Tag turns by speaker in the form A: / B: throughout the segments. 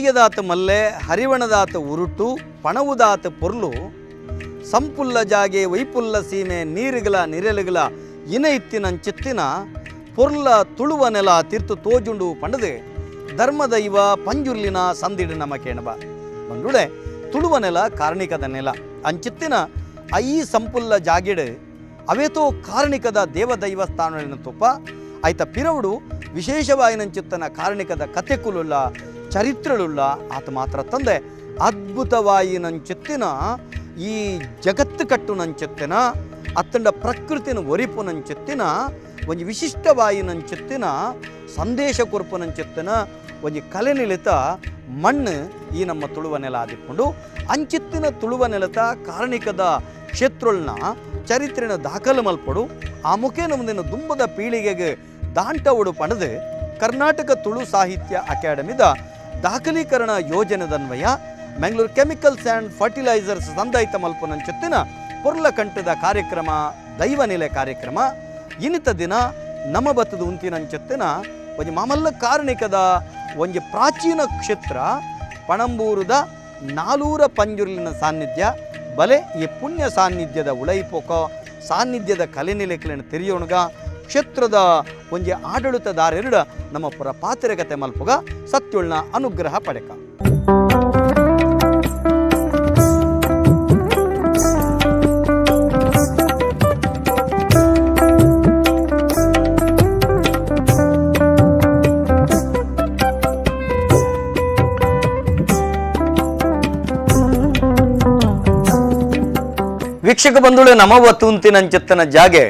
A: ಜಾಗೆದಾತ ಮಲ್ಲೆ, ಹರಿವಣದಾತ ಉರುಟು, ಪಣವುದಾತ ಪೊರ್ಲು, ಸಂಪುಲ್ಲ ಜಾಗೆ ವೈಪುಲ್ಲ ಸೀಮೆ, ನೀರುಗಳ ನಿರೆಲುಗಳ ಇನ ಇತ್ತಿನಂಚಿತ್ತಿನ ಪೊರ್ಲ ತುಳುವ ನೆಲ ತೀರ್ತು ತೋಜುಂಡು ಪಂಡದು ಧರ್ಮದೈವ ಪಂಜುರ್ಲಿನ ಸಂದಿಡು ನಮ ಕೇಣಬ ಬಂದುಡೆ. ತುಳುವ ನೆಲ ಕಾರ್ಣಿಕದ ನೆಲ ಅಂಚಿತ್ತಿನ I ಸಂಪುಲ್ಲ ಜಾಗೆಡು ಅವೇತೋ ಕಾರ್ಣಿಕದ ದೇವದೈವ ಸ್ಥಾನಗಳಿನ ತುಪ್ಪ ಆಯ್ತ ಪಿರವುಡು ವಿಶೇಷವಾಯಿನಂಚಿತ್ತನ ಕಾರ್ಣಿಕದ ಕತೆಕುಲುಲ್ಲ ಚರಿತ್ರೆಳುಲ್ಲ ಆತ ಮಾತ್ರ ತಂದೆ ಅದ್ಭುತವಾಯಿನಂಚಿತ್ತಿನ ಈ ಜಗತ್ತು ಕಟ್ಟುನಂಚಿತ್ತಿನ ಅತ್ತಂಡ ಪ್ರಕೃತಿನ ಒರಿಪುನಂಚಿತ್ತಿನ ಒಂಜಿ ವಿಶಿಷ್ಟವಾಯಿನಂಚಿತ್ತಿನ ಸಂದೇಶ ಕೊರ್ಪುನಂಚಿತ್ತಿನ ಒಂಜಿ ಕಲೆ ನಿಲಿತ ಮಣ್ಣು ಈ ನಮ್ಮ ತುಳುವ ನೆಲ ಆದಿಪ್ಪುಂಡು. ಅಂಚಿತ್ತಿನ ತುಳುವ ನೆಲತ ಕಾರ್ಣಿಕದ ಕ್ಷೇತ್ರೊಳ್ನ ಚರಿತ್ರೆನ ದಾಖಲು ಮಲ್ಪಡು ಆ ಮುಖೇನ ಮುಂದಿನ ದುಂಬದ ಪೀಳಿಗೆಗೆ ದಾಂಟವುಡು ಪಣದು ಕರ್ನಾಟಕ ತುಳು ಸಾಹಿತ್ಯ ಅಕಾಡೆಮಿದ ದಾಖಲೀಕರಣ ಯೋಜನೆದನ್ವಯ ಮಂಗಳೂರು chemicals and fertilisers ಸಂದಾಯಿತ ಮಲ್ಪುನಂಚಿತ್ತಿನ ಪೊರ್ಲಕಂಠದ ಕಾರ್ಯಕ್ರಮ ದೈವ ನೆಲೆ ಕಾರ್ಯಕ್ರಮ ಇನ್ನಿತ ದಿನ ನಮ ಬತ್ತದ ಉಂತಿನಂಚಿತ್ತಿನ ಒಂಜಿ ಮಾಮಲ್ಲ ಕಾರ್ಣಿಕದ ಒಂಜಿ ಪ್ರಾಚೀನ ಕ್ಷೇತ್ರ ಪಣಂಬೂರುದ ನಾಲೂರ ಪಂಜುರ್ಲಿನ ಸಾನ್ನಿಧ್ಯ ಬಲೆ ಈ ಪುಣ್ಯ ಸಾನ್ನಿಧ್ಯದ ಉಳೈಪೋಕ ಸಾನ್ನಿಧ್ಯದ ಕಲೆನಿಲೆಕಲೆನ ತೆರಿಯೋಣಗ ಕ್ಷೇತ್ರದ ಒಂಜಿ ಆಡಳಿತದಾರೆರಡ ನಮ್ಮ ಪುರ ಪಾತಿರಕತೆ ಮಲ್ಪುಗ ಸತ್ಯುಳ್ನ ಅನುಗ್ರಹ ಪಡೆಕ. ವೀಕ್ಷಕ ಬಂಧುಳೆ, ನಮವ ತೂಂತಿನಂಚಿತ್ತನ ಜಾಗೆ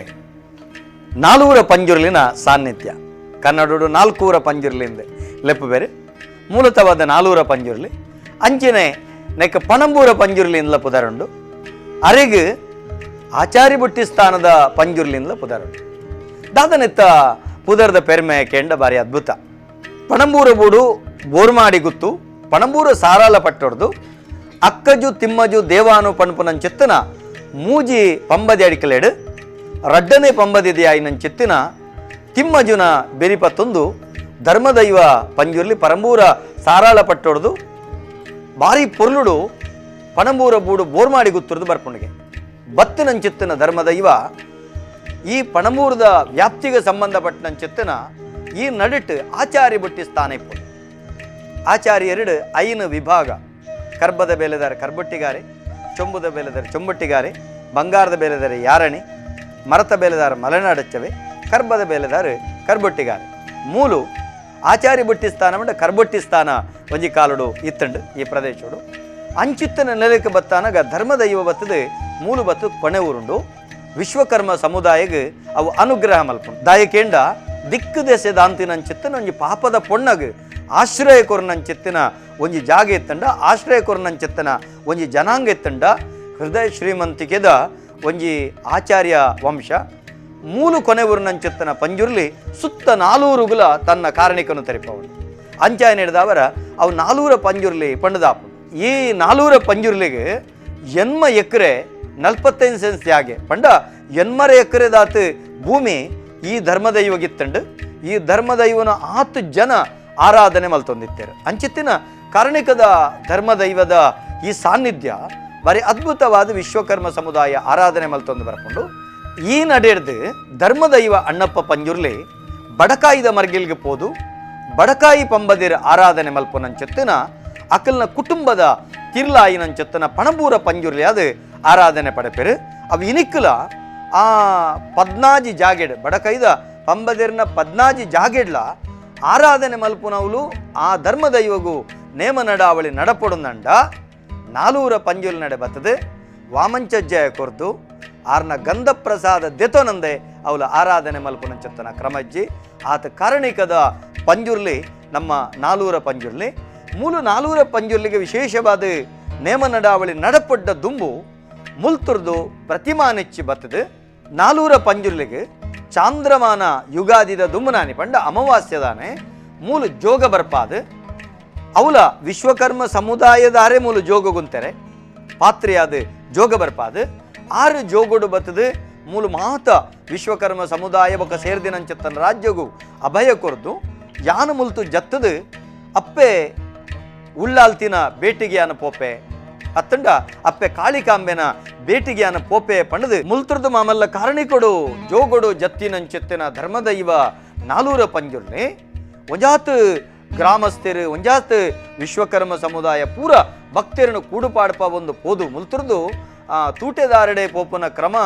A: ನಾಲೂರ ಪಂಜುರ್ಲಿನ ಸಾನ್ನಿಧ್ಯ. ಕನ್ನಡಡು ನಾಲ್ಕೂರ ಪಂಜುರ್ಲಿಂದ ಲೆಪ್ಪು ಬೇರೆ, ಮೂಲತವಾದ ನಾಲೂರ ಪಂಜುರ್ಲಿ ಅಂಚಿನೆ ನೆಕ್ಕ ಪಣಂಬೂರ ಪಂಜುರ್ಲಿಂದಲ ಪುದರುಂಡು. ಅರೆಗ್ ಆಚಾರಿ ಬುಟ್ಟಿ ಸ್ಥಾನದ ಪಂಜುರ್ಲಿಂದಲ ಪುದರುಂಡು. ದಾದನೆತ್ತ ಪುದರ್ದ ಪೆರ್ಮೆ ಕೆಂಡ ಬಾರಿ ಅದ್ಭುತ. ಪಣಂಬೂರ ಬೂಡು ಬೋರ್ಮಾಡಿ ಗುತ್ತು ಪಣಂಬೂರ ಸಾರಾಲ ಪಟ್ಟೊಡ್ದು ಅಕ್ಕಜು ತಿಮ್ಮಜು ದೇವಾನು ಪಣಪುನಂಚಿತ್ತನ ಮೂಜಿ ಪಂಬದಿ ಅಡಿಕಲೇಡು ರಡ್ಡನೆ ಪಂಬದಿದೆಯಾಯಿನಂಚಿತ್ತಿನ ತಿಮ್ಮಜುನ ಬೆರಿಪತ್ತೊಂದು ಧರ್ಮದೈವ ಪಂಜುರ್ಲಿ ಪರಂಬೂರ ಸಾರಾಳ ಪಟ್ಟೊಡ್ದು ಬಾರಿ ಪೊರ್ಲುಡು ಪಣಂಬೂರ ಬೂಡು ಬೋರ್ಮಾಡಿ ಗುತ್ತುರ್ದು ಬರ್ಪುಂಡಿಗೆ ಬತ್ತಿನಂಚಿತ್ತಿನ ಧರ್ಮದೈವ ಈ ಪಣಂಬೂರದ ವ್ಯಾಪ್ತಿಗೆ ಸಂಬಂಧಪಟ್ಟನಂಚಿತ್ತಿನ ಈ ನಡುಟ್ಟು ಆಚಾರಿ ಬುಟ್ಟಿ ಸ್ಥಾನ ಇಪ್ಪು. ಆಚಾರಿ ಎರಡು ಐನು ವಿಭಾಗ, ಕರ್ಬದ ಬೇಲೆದಾರ ಕರ್ಬೊಟ್ಟಿಗಾರೆ, ಚೊಂಬುದ ಬೇಲೆದಾರ ಚೊಂಬೊಟ್ಟಿಗಾರೆ, ಬಂಗಾರದ ಬೇಲೆದಾರ ಯಾರಣಿ, ಮರತ ಬೇಲೆದಾರ ಮಲೆನಾಡಚ್ಚವೆ, ಕರ್ಬದ ಬೇಲೆದಾರ ಕರ್ಬೊಟ್ಟಿಗಾರೆ. ಮೂಲು ಆಚಾರಿ ಬುಟ್ಟಿ ಸ್ಥಾನ ಮಂಡ ಕರ್ಬೊಟ್ಟಿ ಸ್ಥಾನ ಒಂಜಿ ಕಾಲುಡು ಇತ್ತಂಡು ಈ ಪ್ರದೇಶಡು. ಅಂಚಿತ್ತನ ನೆಲಕ್ಕೆ ಬತ್ತಾನಗ ಧರ್ಮದೈವ ಬತ್ತದು ಮೂಲು ಬತ್ತು ಕೊನೆ ಊರುಂಡು. ವಿಶ್ವಕರ್ಮ ಸಮುದಾಯಗ್ ಅವು ಅನುಗ್ರಹ ಮಲ್ಪುಂಡು. ದಾಯಕೇಂಡ ದಿಕ್ಕು ದೆಸೆ ದಾಂತಿನಂಚಿತ್ತನ ಒಂಜಿ ಪಾಪದ ಪೊಣ್ಣಗ್ ಆಶ್ರಯ ಕೊರ್ನಂಚಿತ್ತಿನ ಒಂಜಿ ಜಾಗ ಇತ್ತಂಡ, ಆಶ್ರಯ ಕೊರ್ನಂಚಿತ್ತನ ಒಂಜಿ ಜನಾಂಗ ಇತ್ತಂಡ ಹೃದಯ ಶ್ರೀಮಂತಿಕೆದ ಒಂಜಿ ಆಚಾರ್ಯ ವಂಶ. ಮೂಲು ಕೊನೆ ಊರಿನಂಚಿತ್ತನ ಪಂಜುರ್ಲಿ ಸುತ್ತ ನಾಲೂರುಗುಲ ತನ್ನ ಕಾರಣಿಕನು ತೆರಿಪವನು. ಅಂಚಾಯ ನಡೆದವರ ಅವು ನಾಲೂರ ಪಂಜುರ್ಲಿ ಪಂಡದಾಪು. ಈ ನಾಲೂರ ಪಂಜುರ್ಲಿಗೆ ಎನ್ಮ ಎಕರೆ 45 ಸೆನ್ಸ್ ಜಾಗೆ ಪಂಡ ಎನ್ಮರ ಎಕರೆ ದಾತು ಭೂಮಿ ಈ ಧರ್ಮದೈವಗಿತ್ತಂಡು. ಈ ಧರ್ಮದೈವನ ಆತು ಜನ ಆರಾಧನೆ ಮಲ್ತೊಂದಿತ್ತಾರೆ. ಅಂಚಿತ್ತಿನ ಕಾರಣಿಕದ ಧರ್ಮದೈವದ ಈ ಸಾನ್ನಿಧ್ಯ ಬಾರಿ ಅದ್ಭುತವಾದ ವಿಶ್ವಕರ್ಮ ಸಮುದಾಯ ಆರಾಧನೆ ಮಲ್ತೊಂದು ಬರ್ಕೊಂಡು. ಈ ನಡೆಡ್ದು ಧರ್ಮದೈವ ಅಣ್ಣಪ್ಪ ಪಂಜುರ್ಲಿ ಬಡಕಾಯಿದ ಮರ್ಗಿಲ್ಗೆ ಪೋದು ಬಡಕಾಯಿ ಪಂಬದಿರ ಆರಾಧನೆ ಮಲ್ಪುನಂಚೆತ್ತಿನ ಅಕಲ್ನ ಕುಟುಂಬದ ತಿರ್ಲಾಯಿನಂಚೆತ್ತನ ಪಣಬೂರ ಪಂಜುರ್ಲಿ ಅದು ಆರಾಧನೆ ಪಡೆಪೆರು. ಅವು ಇನಿಕ್ಕಲ ಆ ಪದ್ನಾಜಿ ಜಾಗೆಡ್ ಬಡಕೈದ ಪಂಬದಿರ್ನ ಪದ್ನಾಜಿ ಜಾಗೆಡ್ಲ ಆರಾಧನೆ ಮಲ್ಪುನವಲು ಆ ಧರ್ಮದೈವಗು ನೇಮ ನಡಾವಳಿ ನಡಪೊಡುಂದಂಡ ನಾಲೂರ ಪಂಜುಲ್ ನಡೆ ಬತ್ತದು ವಾಮಂಚಜ್ಜಯ ಕೊರ್ದು ಆರ್ನ ಗಂಧಪ್ರಸಾದ ದೆತೊನಂದೆ ಅವಳ ಆರಾಧನೆ ಮಲ್ಪುನಂಚತ್ತನ ಕ್ರಮಜ್ಜಿ. ಆತ ಕಾರಣಿಕದ ಪಂಜುರ್ಲಿ ನಮ್ಮ ನಾಲೂರ ಪಂಜುರ್ಲಿ. ಮೂಲು ನಾಲೂರ ಪಂಜುರ್ಲಿಗೆ ವಿಶೇಷವಾದ ನೇಮ ನಡಾವಳಿ ನಡಪಡ್ಡ ದುಂಬು ಮುಲ್ತುರ್ದು ಪ್ರತಿಮಾನೆಚ್ಚಿ ಬತ್ತದು. ನಾಲೂರ ಪಂಜುರ್ಲಿಗೆ ಚಾಂದ್ರಮಾನ ಯುಗಾದಿದ ದುಂಬುನಾನಿ ಪಂಡ ಅಮಾವಾಸ್ಯದಾನೆ ಮೂಲು ಜೋಗ ಬರ್ಪಾದು ಅವಲ ವಿಶ್ವಕರ್ಮ ಸಮುದಾಯದಾರೆ ಮೂಲು ಜೋಗ ಗುಂತೆರೆ ಪಾತ್ರೆಯಾದ ಜೋಗ ಬರ್ಪಾದು ಆರು ಜೋಗೋಡು ಬತ್ತದು ಮೂಲು ಮಾತ ವಿಶ್ವಕರ್ಮ ಸಮುದಾಯ ಬೊಕ ಸೇರ್ದಿನಂಚತ್ತನ ರಾಜ್ಯಗು ಅಭಯ ಕೊರ್ದು ಯಾನು ಮುಲ್ತು ಜತ್ತದು ಅಪ್ಪೆ ಉಳ್ಳಾಲ್ತಿನ ಬೇಟಿಗೆಯಾನ ಪೋಪೆ ಅತ್ತಂಡ ಅಪ್ಪೆ ಕಾಳಿಕಾಂಬೆನ ಬೇಟಿಗೆಯಾನ ಪೋಪೆ ಪಂಡದು ಮುಲ್ತುರ್ದು ಮಾಮಲ್ಲ ಕಾರಣಿಕೊಡು ಜೋಗೊಡು ಜತ್ತಿನಂಚೆತ್ತಿನ ಧರ್ಮದೈವ ನಾಲೂರ ಪಂಜುರ್ಲಿ ಒಂಜಾತ್ ಗ್ರಾಮಸ್ಥರು ಒಂಜಾತ್ ವಿಶ್ವಕರ್ಮ ಸಮುದಾಯ ಪೂರ ಭಕ್ತರನ್ನು ಕೂಡುಪಾಡ್ಪ ಒಂದು ಪೋದು ಮುಲ್ತುರ್ದು ತೂಟೆದಾರಡೆ ಪೋಪನ ಕ್ರಮ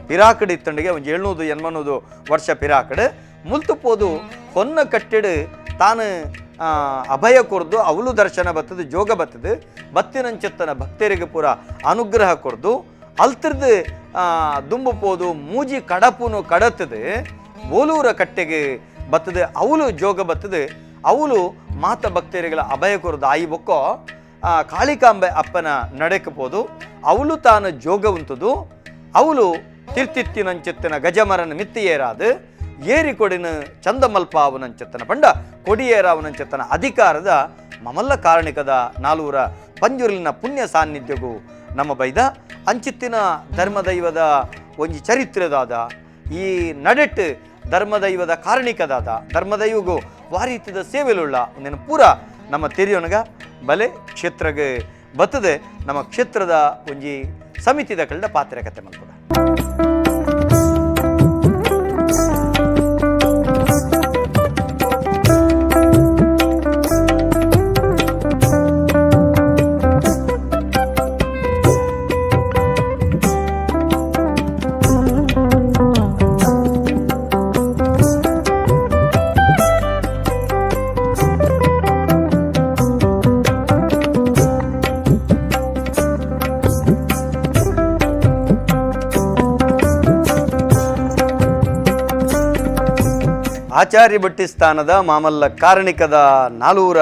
A: ಪಿರಾಕಡು ಇತ್ತಂಡಿಗೆ ಒಂಜಿ 780 ವರ್ಷ ಪಿರಾಕಡು ಮುಲ್ತು ಪೋದು ಹೊನ್ನ ಕಟ್ಟೆಡು ತಾನು ಅಭಯ ಕೊರ್ದು ಅವಲು ದರ್ಶನ ಬತ್ತದು ಜೋಗ ಬತ್ತದು ಬತ್ತಿನಂಚೆತ್ತನ ಭಕ್ತರಿಗೆ ಪೂರ ಅನುಗ್ರಹ ಕೊರ್ದು ಅಲ್ತಿರ್ದು ದುಂಬು ಪೋದು ಮೂಜಿ ಕಡಪುನು ಕಡತದು ಬೋಲೂರ ಕಟ್ಟೆಗೆ ಬತ್ತದು ಅವಲು ಜೋಗ ಬತ್ತದು ಅವಲು ಮಾತ ಭಕ್ತರಿಗಳ ಅಭಯ ಕೊರ್ದು ಆಯಿ ಬೊಕ್ಕೋ ಕಾಳಿಕಾಂಬೆ ಅಪ್ಪನ ನಡೆಕ ಪೋದು ಅವಲು ತಾನು ಜೋಗ ಉಂಟುದು ಅವಲು ತಿರ್ತಿತ್ತಿನಂచెತ್ತಿನ ಗಜಮರನ ಮಿತ್ತಿ ಏರಾದು ಏರಿ ಕೊಡಿನ ಚಂದಮಲ್ಪಾವನಂచెತ್ತನ ಪಂಡ ಕೊಡಿಯೇರಾವನಂచెತ್ತನ ಅಧಿಕಾರದ ಮಮಲ್ಲ ಕಾರಣಿಕದ ನಾಲೂರ ಪಂಜುರ್ಲಿನ ಪುಣ್ಯ ಸಾನ್ನಿಧ್ಯಗೂ ನಮ್ಮ ಬೈದ ಅಂಚಿತ್ತಿನ ಧರ್ಮದೈವದ ಒಂಜಿ ಚರಿತ್ರೆದಾದ ಈ ನಡೆಟ್ಟು ಧರ್ಮದೈವದ ಕಾರಣಿಕದಾದ ಧರ್ಮದೈವಗೂ ವಾರೀತಿದ ಸೇವೆಲುಳ್ಳ ಒಂದಿನ ಪೂರ ನಮ್ಮ ತೆರಿಯೊನಗ ಬಲೆ ಕ್ಷೇತ್ರಗೆ ಬತ್ತದೆ ನಮ್ಮ ಕ್ಷೇತ್ರದ ಒಂಜಿ ಸಮಿತಿದ ಕಳ್ಳ ಪಾತ್ರೆ ಕತೆ ಮಲ್ಪುಗ. ಆಚಾರ್ಯ ಭಟ್ಟಿ ಸ್ಥಾನದ ಮಾಮಲ್ಲ ಕಾರಣಿಕದ ನಾಲೂರ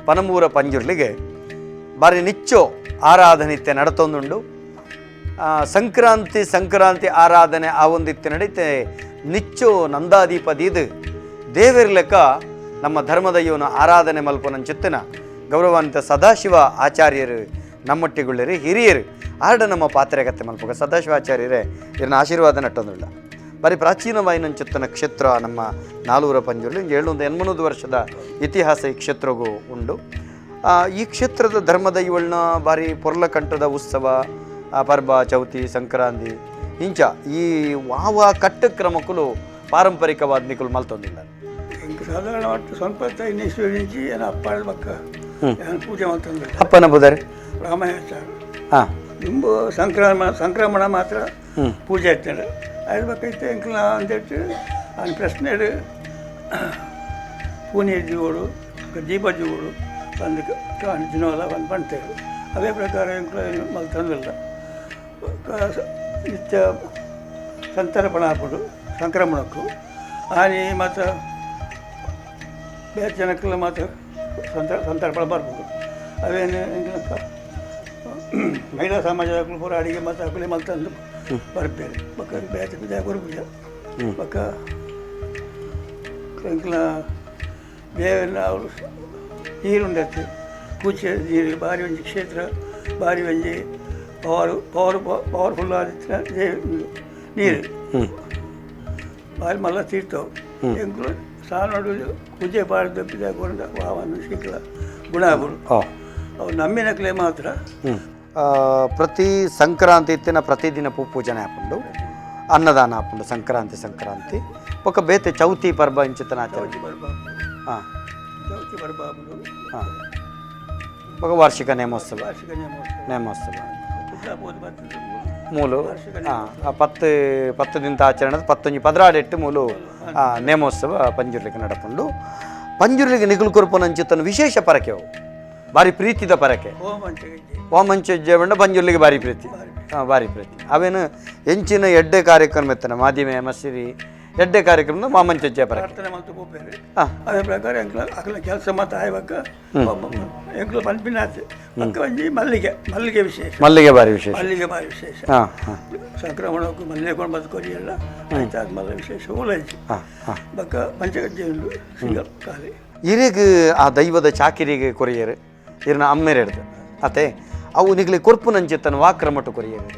A: ಪನಮೂರ ಪಂಜುರ್ಲಿಗೆ ಬಾರಿ ನಿಚ್ಚೋ ಆರಾಧನಿತ್ತೆ ನಡತೊಂದುಂಡು. ಸಂಕ್ರಾಂತಿ ಸಂಕ್ರಾಂತಿ ಆರಾಧನೆ ಆ ಒಂದಿತ್ತೆ ನಡೀತೆ ನಿಚ್ಚೋ ನಂದಾದೀಪ ದೀದು ದೇವಿರ್ಲೆಕ್ಕ ನಮ್ಮ ಧರ್ಮದಯ್ಯವನ ಆರಾಧನೆ ಮಲ್ಪನಂಚಿತ್ತಿನ ಗೌರವಾನ್ವಿತ ಸದಾಶಿವ ಆಚಾರ್ಯರು ನಮ್ಮೊಟ್ಟಿಗುಳ್ಳರು ಹಿರಿಯರು ಆರ್ಡ ನಮ್ಮ ಪಾತ್ರೆಗತ್ತೆ ಮಲ್ಪಗ ಸದಾಶಿವಾಚಾರ್ಯರೇ ಇದನ್ನ ಆಶೀರ್ವಾದ ನಟ್ಟೊಂದುಳ್ಳ. ಬಾರಿ ಪ್ರಾಚೀನವಾಯಿನಂಚಿತ್ತನ ಕ್ಷೇತ್ರ ನಮ್ಮ ನಾಲೂರ ಪಂಜುರ್ಲಿ 780 ವರ್ಷದ ಇತಿಹಾಸ ಈ ಕ್ಷೇತ್ರಗೂ ಉಂಡು. ಈ ಕ್ಷೇತ್ರದ ಧರ್ಮದೈವಳ್ನ ಬಾರಿ ಪೊರ್ಲಕಂಠದ ಉತ್ಸವ, ಪರ್ಬ ಚೌತಿ ಸಂಕ್ರಾಂತಿ ಇಂಚ ಈ ವಾವ ಕಟ್ಟು ಕ್ರಮಕ್ಕೂ ಪಾರಂಪರಿಕವಾದ ನಿಕುಲು ಮಲ್ತೊಂದಿಲ್ಲ.
B: ಸಾಧಾರಣ ಒಟ್ಟು ಸ್ವಲ್ಪ ಇಸ್ವಿ ಏನು ಅಪ್ಪ ಪಕ್ಕ ಪೂಜೆ ಮಾಡ್ತಂದ್ರೆ
A: ಅಪ್ಪನ ಬುಧರೆ
B: ರಾಮಾಯಾಚಾರ ದುಂಬು ಸಂಕ್ರಮಣ ಮಾತ್ರ ಪೂಜೆ ಇರ್ತಾರೆ. ಅದ್ರ ಎಂಕಲ್ನ ಅಂದೇಟ್ ఆయన ಪ್ರಶ್ನೆ ಪೂನಿ ಜೀವೋಡು ದೀಪ ಜೀವೋಡು ಬಂದು ದಿನವಲ್ಲ ಬಂದು ಬಂತೇವೆ. ಅದೇ ಪ್ರಕಾರ ಎಂಕುಲ ಮಲ್ತಂದಿಲ್ಲ ನಿತ್ಯ ಸಂತರ್ಪಣ ಹಾಕೋದು ಸಂಕ್ರಮಣಕ್ಕೂ ಆನೆ ಮತ್ತು ಬೇರೆ ಜನಕ್ಕೆಲ್ಲ ಮಾತ್ರ ಸಂತರ್ಪಣ ಬರ್ಬೋದು. ಅವೇನು ಎಂಕಲ್ನ ಮಹಿಳಾ ಸಮಾಜದ ಪೂರ ಅಡಿಗೆ ಮತ್ತು ಅಕುಲೆ ಮಲ್ತಂದು ಬರ್ಪೇರು ಬೊಕ್ಕ ಬೇತೆ ಪೂಜೆ ಕೊರ್ಪುಜ ಬೊಕ್ಕ ಎಂಕಲ್ನ ದೇವನ ಅವರು ನೀರುಂಡತ್ತು ಕೂಚೆ ನೀರು ಬಾರಿ ಒಂಜಿ ಕ್ಷೇತ್ರ ಬಾರಿ ಒಂಜಿ ಪವರ್ ಪವರ್ ಪವರ್ಫುಲ್ ಆದಿತ್ತಿನ ದೇವ ನೀರು ಬಾರಿ ಮಲ್ಲ ತೀರ್ಥವು. ಎಂಕುಲು ಸಾನೋಡು ಪೂಜೆ ಪಾಡ್ದು ಪಿದಾಯಿ ಕೊರಂಡ ವಾವನು ಶಿಕ್ಲ ಗುಣಾಪುಡು ಅವು ನಂಬಿನಕ್ಲೆ ಮಾತ್ರ.
A: ಪ್ರತಿ ಸಂಕ್ರಾಂತಿ ಇತ್ತಿನ ಪ್ರತಿದಿನ ಪೂ ಪೂಜನೆ ಹಾಪುಂಡು ಅನ್ನದಾನ ಹಾಪುಂಡು ಸಂಕ್ರಾಂತಿ ಸಂಕ್ರಾಂತಿ ಬೊಕ್ಕ ಬೇತೆ ಚೌತಿ ಪರ್ಬ ಇಂಚಿತ್ತನ ಆಚರಣೆ.
B: ಚೌತಿ ಪರ್ಬ
A: ಹಾಂ
B: ಚೌತಿ ಪರ್ಬ ಆಪುಂಡು.
A: ಹಾಂ ಬೊಕ್ಕ ವಾರ್ಷಿಕ ನೇಮೋತ್ಸವ.
B: ವಾರ್ಷಿಕ ನೇಮೋತ್ಸವ.
A: ನೇಮೋತ್ಸವ
B: ಕುಡ್ಲ ಪೋದು ಬರ್ತದೆ.
A: ಮೂಲು ಪತ್ತು ಪತ್ತು ದಿನದ ಆಚರಣೆ ಪತ್ತೊಂಜಿ ಪದ್ರಾಡೆಟ್ಟು ಮೂಲು ನೇಮೋತ್ಸವ ಪಂಜುರ್ಲಿಗೆ ನಡಪುಂಡು. ಪಂಜುರ್ಲಿಗೆ ನಿಗುಲು ಕೊರ್ಪುನಂಚಿತ್ತನ ವಿಶೇಷ ಪರಕೆ ಅವು ಬಾರಿ ಪ್ರೀತಿದ ಪರಕೆ. ವಾಮಂಚ ಜೇವಣ್ಣ ಪಂಜುರ್ಲಿಗೆ ಬಾರಿ ಪ್ರೀತಿ, ಬಾರಿ ಪ್ರೀತಿ. ಅವೇನು ಎಂಚಿನ ಎಡ್ಡೆ ಕಾರ್ಯಕ್ರಮ ಇತ್ತನ ಮಾಧ್ಯಮ ಮಸಿರಿ ಎಡ್ಡೆ ಕಾರ್ಯಕ್ರಮ ವಾಮಂಚಜ್ಜೆ ಪರಕೆ.
B: ಪ್ರಾರ್ಥನೆ ಮಲ್ತು ಪೋಪೇರು. ಅದೇ ಪ್ರಕಾರ ಎಂಕ್ಲ ಅಕಲ ಕೆಲಸ ಮಾತ ಆಯ್ಬಕ್ಕ ಎಂಕ್ಲ ಪನ್ಪಿನಾತ್ ಪಕ್ಕ ಒಂಜಿ ಮಲ್ಲಿಗೆ ಮಲ್ಲಿಗೆ ವಿಶೇಷ.
A: ಮಲ್ಲಿಗೆ ಬಾರಿ ವಿಶೇಷ.
B: ಮಲ್ಲಿಗೆ ಬಾರಿ ವಿಶೇಷ. ಸಂಕ್ರಮಣಕ್ಕೂ ಮಲ್ಲಿಗೆ ಕೊಂಡು ಬದುಕೋರಿ ಎಲ್ಲ ಆಯ್ತು ಮಲ್ಲ ವಿಶೇಷ ಓಲಂಜಿ ಬಕ್ಕ ಪಂಚಗಜ್ಜೆ ಉಂಡು ಸಿಂಗಲ್ ಖಾಲಿ.
A: ಇರೆಗ್ ಆ ದೈವದ ಚಾಕಿರಿಗೆ ಕೊರಿಯರು ಇರ್ನ ಅಮ್ಮೆರೆಡ್ದು ಅತೆ ಅವು ನಿಗ್ಲಿ ಕೊರ್ಪುನಂಚಿತ್ತನ ವಾಕ್ರಮಟ್ಟು ಕೊರಿಯರು.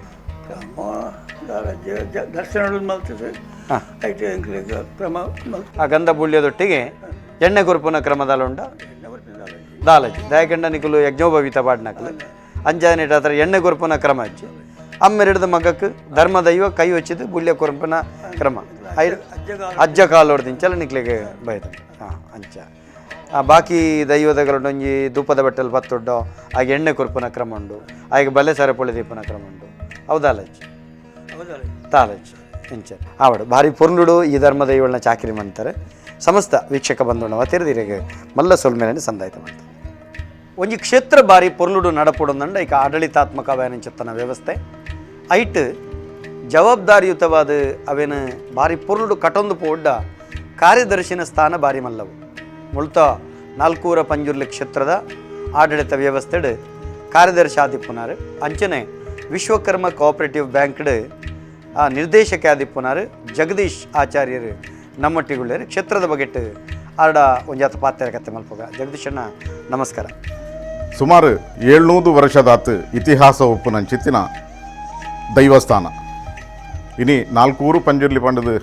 B: ದರ್ಶನ ಮಲ್ತದೆ ಐತೆ ಎಂಕ್ಲೆಗ್ ಕ್ರಮ ಮಲ್ತು.
A: ಆ ಗಂಧ ಬುಳ್ಳಿಯದೊಟ್ಟಿಗೆ ಎಣ್ಣೆ ಕೊರ್ಪುನ ಕ್ರಮದಲ್ಲುಂಡ.
B: ಎಣ್ಣೆ ಕೊರ್ಪಿನ ದಾಲ ಇಜ್ಜಿ.
A: ದಾಲಜಿ ದಯಕಂಡ ನಿಕುಲು ಯಜ್ಞೋಪವೀತ ಪಾಡ್ನಕಲು ಅಂಚಾನೆ ಹತ್ರ ಎಣ್ಣೆ ಕೊರ್ಪುನ ಕ್ರಮ ಅಜ್ಜಿ ಅಮ್ಮೆರೆಡ್ದ ಮಗಕ್ಕೆ ಧರ್ಮ ದೈವ ಕೈ ವಚ್ಚಿದ್ದು ಬುಳ್ಯ ಕೊರ್ಪುನ ಕ್ರಮ ಅಜ್ಜ ಕಾಲೋಡ್ದಿಂಚಲ ನಿಕ್ಲೆಗೆ ಬೈದ ಹಾಂ ಅಂಚ ಬಾಕಿ ದೈವದಗಳೊಂಜಿ ಧೂಪದ ಬಟ್ಟಲು ಪತ್ತುಡ್ಡೋ ಆಗ ಎಣ್ಣೆ ಕೊರ್ಪುನ ಕ್ರಮ ಉಂಡು ಆಗ ಬಲೆ ಸರಪೊಳಿ ದೀಪನ ಕ್ರಮ ಉಂಡು ಹೌದಾಲಜ್ಜಿ ತಾಲಜ್ಜಿ ಇಂಚ ಆವಡು ಭಾರಿ ಪೊರ್ಲುಡು ಈ ಧರ್ಮ ದೈವಗಳನ್ನ ಚಾಕಿರಿ ಮಾಡ್ತಾರೆ ಸಮಸ್ತ ವೀಕ್ಷಕ ಬಂಧುಣ ತಿರುದಿರೆಗೆ ಮಲ್ಲ ಸೊಲ್ಮೇಲೆ ಸಂದಾಯಿತ ಮಾಡ್ತಾರೆ. ಒಂಜಿ ಕ್ಷೇತ್ರ ಬಾರಿ ಪೊರ್ಲುಡು ನಡಪುಡೊಂದಂಡ ಈಗ ಆಡಳಿತಾತ್ಮಕ ಅವೇನಂಚತ್ತನ ವ್ಯವಸ್ಥೆ ಐಟ್ ಜವಾಬ್ದಾರಿಯುತವಾದ ಅವೇನು ಭಾರಿ ಪೊರ್ಲುಡು ಕಟೊಂದು ಪೋಡ್ಡ ಕಾರ್ಯದರ್ಶಿನ ಸ್ಥಾನ ಭಾರಿ ಮಲ್ಲವು. ಮುಳ್ತ ನಾಲ್ಕೂರ ಪಂಜುರ್ಲಿ ಕ್ಷೇತ್ರದ ಆಡಳಿತ ವ್ಯವಸ್ಥೆಡು ಕಾರ್ಯದರ್ಶಿ ಆದಿಪ್ಪುನಾರು ಅಂಚನೆ ವಿಶ್ವಕರ್ಮ ಕೋಆಪರೇಟಿವ್ ಬ್ಯಾಂಕ್ಡ್ ನಿರ್ದೇಶಕ ಆದಿಪ್ಪುನಾರು ಜಗದೀಶ್ ಆಚಾರ್ಯರು ನಮ್ಮೊಟ್ಟಿಗುಳ್ಳೇರು ಕ್ಷೇತ್ರದ ಬಗೆಟ್ಟು ಆರ್ಡ ಒಂಜಾತ ಪಾತ್ರ ಕತೆ ಮಲ್ಪಗ. ಜಗದೀಶಣ್ಣ ನಮಸ್ಕಾರ.
C: ಸುಮಾರು 700 ವರ್ಷದಾತು ಇತಿಹಾಸ ಒಪ್ಪುನಂಚಿತ್ತಿನ ದೈವಸ್ಥಾನ ಇನಿ ನಾಲ್ಕೂರು ಪಂಜುರ್ಲಿ ಪಂಡದು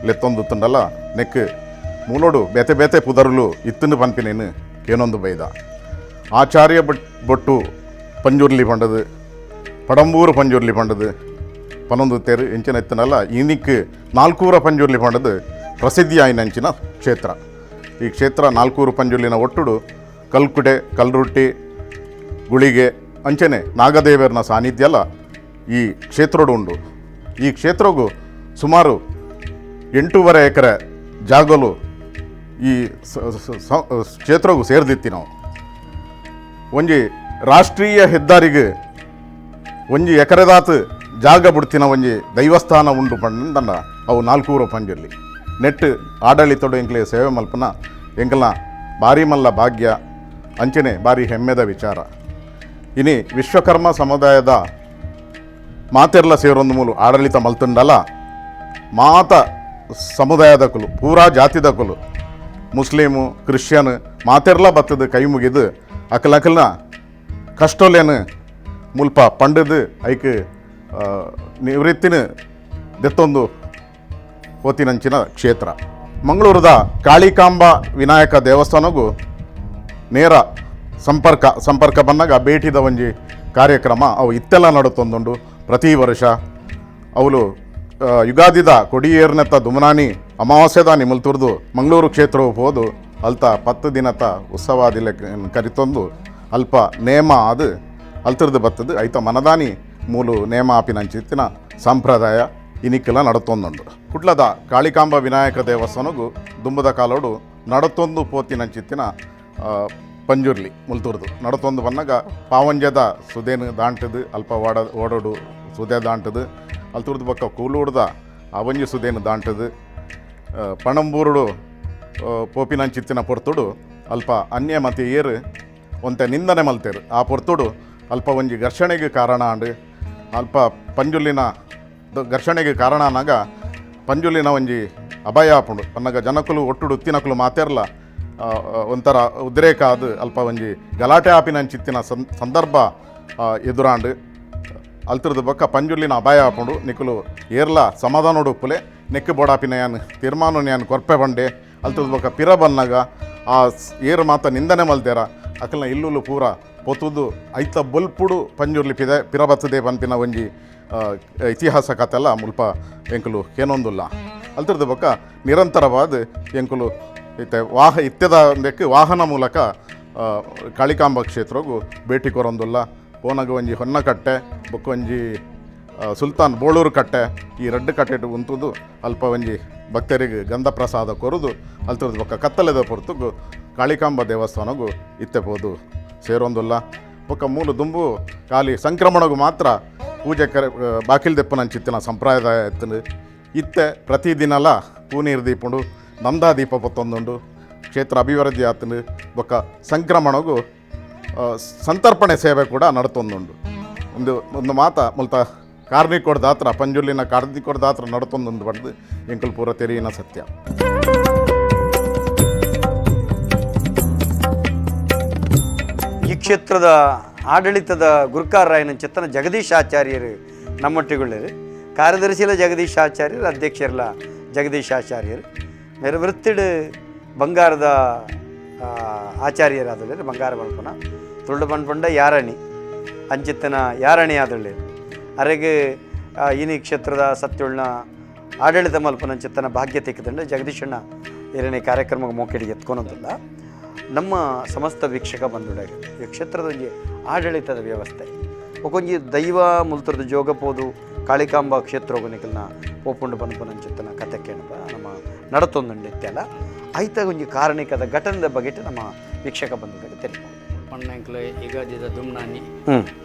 C: ಲೆತ್ತೊಂದು ತುಂಡಲ್ಲ ನೆಕ್ ಮೂಲೋಡು ಬೇತೆ ಬೇತೆ ಪುದರುಲು ಇತ್ತನ್ನು ಪನ್ಪಿನೇನು ಕೇನೊಂದು ಬೈದ ಆಚಾರ್ಯ ಬೊಟ್ಟು ಪಂಜುರ್ಲಿ ಪಂಡದು ಪಡಂಬೂರು ಪಂಜುರ್ಲಿ ಪಂಡದು ಪನ್ನೊಂದು ತೇರು ಎಂಚಿನ ಎತ್ತನಲ್ಲ ಇನಿಕ್ ನಾಲ್ಕೂರ ಪಂಜುರ್ಲಿ ಪಂಡದು ಪ್ರಸಿದ್ಧಿ ಆಯಿನಂಚಿನ ಕ್ಷೇತ್ರ. ಈ ಕ್ಷೇತ್ರ ನಾಲ್ಕೂರು ಪಂಜುರ್ಲಿನ ಒಟ್ಟುಡು ಕಲ್ಕುಡೆ ಕಲ್ರುಟ್ಟಿ ಗುಳಿಗೆ ಅಂಚನೆ ನಾಗದೇವರನ ಸಾನ್ನಿಧ್ಯ ಅಲ್ಲ ಈ ಕ್ಷೇತ್ರೋಡು ಉಂಡು. ಈ ಕ್ಷೇತ್ರಗೂ ಸುಮಾರು 8.5 ಎಕರೆ ಜಾಗಲು ಈ ಕ್ಷೇತ್ರಗೂ ಸೇರ್ದಿತ್ತಿ. ನಾವು ಒಂಜಿ ರಾಷ್ಟ್ರೀಯ ಹೆದ್ದಾರಿಗೆ ಒಂಜಿ ಎಕರೆದಾತು ಜಾಗ ಬಿಡ್ತಿನ ಒಂಜಿ ದೈವಸ್ಥಾನ ಉಂಡು ಪಂಡ ಅವು ನಾಲ್ಕೂರು ಪಂಜುರ್ಲಿ ನೆಟ್ ಆಡಳಿತಡು ಎಂಕ್ಲೆ ಸೇವೆ ಮಲ್ಪನ ಎಂಕಲ್ನ ಭಾರಿ ಮಲ್ಲ ಭಾಗ್ಯ ಅಂಚನೆ ಭಾರಿ ಹೆಮ್ಮೆದ ವಿಚಾರ. ಇನಿ ವಿಶ್ವಕರ್ಮ ಸಮುದಾಯದ ಮಾತೆರ್ಲ ಸೇರೊಂದು ಮೂಲು ಆಡಳಿತ ಮಲ್ತುಂಡಲ ಮಾತ ಸಮುದಾಯದ ಕುಲು ಪೂರಾ ಜಾತಿದ ಕುಲು ಮುಸ್ಲಿಮು ಕ್ರಿಶ್ಚಿಯನ್ ಮಾತೆರ್ಲ ಬತ್ತದ ಕೈ ಮುಗಿದು ಅಕಲಕಲ್ನ ಕಷ್ಟೋಲೇನು ಮುಲ್ಪ ಪಂಡದು ಐಕ್ ನಿವೃತ್ತಿನ ದೆತ್ತೊಂದು ಹೋತಿನಂಚಿನ ಕ್ಷೇತ್ರ. ಮಂಗಳೂರದ ಕಾಳಿಕಾಂಬ ವಿನಾಯಕ ದೇವಸ್ಥಾನಗೂ ನೇರ ಸಂಪರ್ಕ ಬಂದಾಗ ಭೇಟಿದ ಒಂಜಿ ಕಾರ್ಯಕ್ರಮ ಅವು ಇತ್ತೆಲ್ಲ ನಡುತ್ತೊಂದುಂಡು. ಪ್ರತಿ ವರ್ಷ ಅವಳು ಯುಗಾದಿದ ಕೊಡಿಯೇರ್ನೆತ್ತ ದುಮನಾನಿ ಅಮಾವಾಸ್ಯದ ನಿಮಲ್ತುರ್ದು ಮಂಗಳೂರು ಕ್ಷೇತ್ರವು ಹೋದು ಅಲ್ತ 10 ದಿನತ ಉತ್ಸವಾದಿಲೆ ಕರಿತೊಂದು ಅಲ್ಪ ನೇಮ ಅದು ಅಲ್ತರ್ದು ಬತ್ತದು ಐತ ಮನದಾನಿ ಮೂಲು ನೇಮ ಆಪಿನಂಚಿತ್ತಿನ ಸಂಪ್ರದಾಯ ಇನಿಕ್ಕೆಲ್ಲ ನಡತೊಂದುಂಡು. ಕುಡ್ಲದ ಕಾಳಿಕಾಂಬ ವಿನಾಯಕ ದೇವಸ್ಥಾನಗೂ ದುಂಬದ ಕಾಲೋಡು ನಡತೊಂದು ಪೋತಿನಂಚಿತ್ತಿನ ಪಂಜುರ್ಲಿ ಮುಲ್ತೂರ್ದು ನಡತೊಂದು ಬನ್ನಾಗ ಪಾವಂಜದ ಸುದೇನು ದಾಂಟದು ಅಲ್ಪ ಓಡೋಡು ಸುದೆ ದಾಂಟದು ಅಲ್ತುರ್ದು ಬಕ್ಕ ಕೂಲೂಡ್ದ ಅವಂಜಿ ಸುದೇನು ದಾಂಟದು ಪಣಂಬೂರುಡು ಪೋಪಿನಂಚಿತ್ತಿನ ಪೊರ್ತುಡು ಅಲ್ಪ ಅನ್ಯ ಮತ ಏರು ಒಂತೆ ನಿಂದನೆ ಮಲ್ತೇರು. ಆ ಪೊರ್ತುಡು ಅಲ್ಪ ಒಂಜಿ ಘರ್ಷಣೆಗೆ ಕಾರಣ ಆಂಡು ಅಲ್ಪ ಪಂಜುಲ್ಲಿನ ಘರ್ಷಣೆಗೆ ಕಾರಣ ಆನಾಗ ಪಂಜುಲ್ಲಿನ ಒಂಜಿ ಅಭಯ ಆಪುಂಡು. ಪನ್ನಗ ಜನಕುಲು ಒಟ್ಟುಡು ಉತ್ತಿನಕುಲು ಮಾತೆರ್ಲ ಒಂಥರ ಉದ್ರೇಕ ಅದು ಅಲ್ಪ ಒಂಜಿ ಗಲಾಟೆ ಆಪಿನಂಚಿತ್ತಿನ ಸಂದರ್ಭ ಎದುರಾಂಡು ಅಲ್ತರದ ಬೊಕ್ಕ ಪಂಜುಲ್ಲಿನ ಅಭಯ ಆಪುಂಡು. ನಿಕುಲು ಏರ್ಲ ಸಮಾಧಾನೋಡು ಉಪ್ಪುಲೆ ನೆಕ್ಕು ಬೋಡಾಪಿನ ಯಾನ್ ತೀರ್ಮಾನ ಯಾನ್ ಕೊರ್ಪೆ ಬಂಡೆ ಅಲ್ತರದ ಬೊಕ್ಕ ಪಿರ ಬನ್ನಾಗ ಆ ಏರು ಮಾತ ನಿಂದನೆ ಮಲ್ತೇರ ಅಕಲ್ನ ಇಲ್ಲುಲು ಪೂರ ಪೊತುದು ಐತ ಬೊಲ್ಪುಡು ಪಂಜುರ್ಲಿ ಪಿರ ಬತ್ತದೆ ಪನ್ಪಿನ ಒಂಜಿ ಇತಿಹಾಸ ಕತೆಲ್ಲ ಮುಲ್ಪ ಎಂಕುಲು ಏನೊಂದುಲ್ಲ. ಅಲ್ತರದ ಬೊಕ್ಕ ನಿರಂತರವಾದ ಎಂಕುಲು ಇತ್ತೆ ಇತ್ತೆದ ಒಂದಕ್ಕೆ ವಾಹನ ಮೂಲಕ ಕಾಳಿಕಾಂಬ ಕ್ಷೇತ್ರಗೂ ಭೇಟಿ ಕೊರೊಂದುಲ್ಲ. ಪೋನಗ ಒಂಜಿ ಹೊನ್ನಕಟ್ಟೆ ಬೊಕ್ಕ ಒಂಜಿ ಸುಲ್ತಾನ್ ಬೋಳೂರು ಕಟ್ಟೆ ಈ ರಡ್ಡು ಕಟ್ಟೆಟ್ ಉಂತುದು ಅಲ್ಪ ಒಂಜಿ ಭಕ್ತರಿಗೆ ಗಂಧ ಪ್ರಸಾದ ಕೊರುದು ಅಲ್ತರದ ಬೊಕ್ಕ ಕತ್ತಲೆದ ಪೊರ್ತುಗು ಕಾಳಿಕಾಂಬ ದೇವಸ್ಥಾನಗೂ ಇತ್ತೆ ಪೋದು ಸೇರೊಂದುಲ್ಲ. ಬೊಕ್ಕ ಮೂಲು ದುಂಬು ಖಾಲಿ ಸಂಕ್ರಮಣಗೂ ಮಾತ್ರ ಪೂಜೆ ಕರೆ ಬಾಕಿಲ್ ದೆಪ್ಪನಂಚಿತ್ತಿನ ಸಂಪ್ರದಾಯ ಇತ್ತು. ಇತ್ತೆ ಪ್ರತಿದಿನಲ ಪೂನೀರು ದೀಪುಂಡು ನಂದಾ ದೀಪ ಪತ್ತೊಂದುಂಡು ಕ್ಷೇತ್ರ ಅಭಿವೃದ್ಧಿ ಆತನು. ಬೊಕ್ಕ ಸಂಕ್ರಮಣಗೂ ಸಂತರ್ಪಣೆ ಸೇವೆ ಕೂಡ ನಡತೊಂದುಂಡು. ಒಂದು ಒಂದು ಮಾತ ಮುಲ್ತ ಕಾರ್ನಿಕೋಡ್ದಾತ್ರ ಪಂಜುರ್ಲಿನ ಕಾರ್ನಿಕೋಡ್ದಾತ್ರ ನಡತೊಂದುಂಡು ಪಂಡ್ದು ಎಂಕುಲು ಪೂರ ತೆರಿಯಿನ ಸತ್ಯ.
A: ಈ ಕ್ಷೇತ್ರದ ಆಡಳಿತದ ಗುರುಕಾರರಾಯನ ಚೆತ್ತನ ಜಗದೀಶ್ ಆಚಾರ್ಯರು ನಮ್ಮೊಟ್ಟಿಗುಳ್ಳರು ಕಾರ್ಯದರ್ಶಿಲ ಜಗದೀಶ್ ಆಚಾರ್ಯರು ಅಧ್ಯಕ್ಷರಲ್ಲ ಜಗದೀಶ್ ಆಚಾರ್ಯರು ಮೇರೆ ವೃತ್ತಿಡು ಬಂಗಾರದ ಆಚಾರ್ಯರಾದೊಳ್ಳೆರು ಬಂಗಾರ ಮಲ್ಪನ ತುಳ್ಳು ಪಂಡ ಯಾರಣಿ ಅಂಚಿತ್ತನ ಯಾರಣಿ ಆದೊಳ್ಳೆರು ಅರೆಗೆ ಇನಿ ಕ್ಷೇತ್ರದ ಸತ್ಯುಳ್ನ ಆಡಳಿತ ಮಲ್ಪನ ಅಂಚಿತ್ತನ ಭಾಗ್ಯ ತೆಗೆದಂಡ ಜಗದೀಶಣ್ಣ ಎರಡನೇ ಕಾರ್ಯಕ್ರಮಕ್ಕೆ ಮೋಕೆಡಿಗೆ ಎತ್ಕೊಳೋದಿಲ್ಲ. ನಮ್ಮ ಸಮಸ್ತ ವೀಕ್ಷಕ ಬಂಧುಡಾಗ ಈ ಕ್ಷೇತ್ರದ ಒಂಜಿ ಆಡಳಿತದ ವ್ಯವಸ್ಥೆ ಒಕೊಂಜಿ ದೈವ ಮುಲ್ತರದ ಜೋಗಪೋದು ಕಾಳಿಕಾಂಬ ಕ್ಷೇತ್ರ ನಿಕಲ್ನ ಪೋಪುಂಡು ಪನ್ಪುನಂಚಿತ್ತನ ಕತೆ ಕೇಣಪ ನಮ್ಮ ನಡತೊಂದುಂಡು ಇತ್ತೆಲ್ಲ ಐತ ಒಂಜಿ ಕಾರಣಿಕದ ಘಟನೆದ ಬಗೆಟ್ ನಮ್ಮ ವೀಕ್ಷಕ ಬಂಧುಗಳಿಗೆ ತಿಳಿಪು.
D: ಪಣ್ಣಂಕ್ಲು ಯುಗಾದಿದ ದುಮ್ನಾನಿ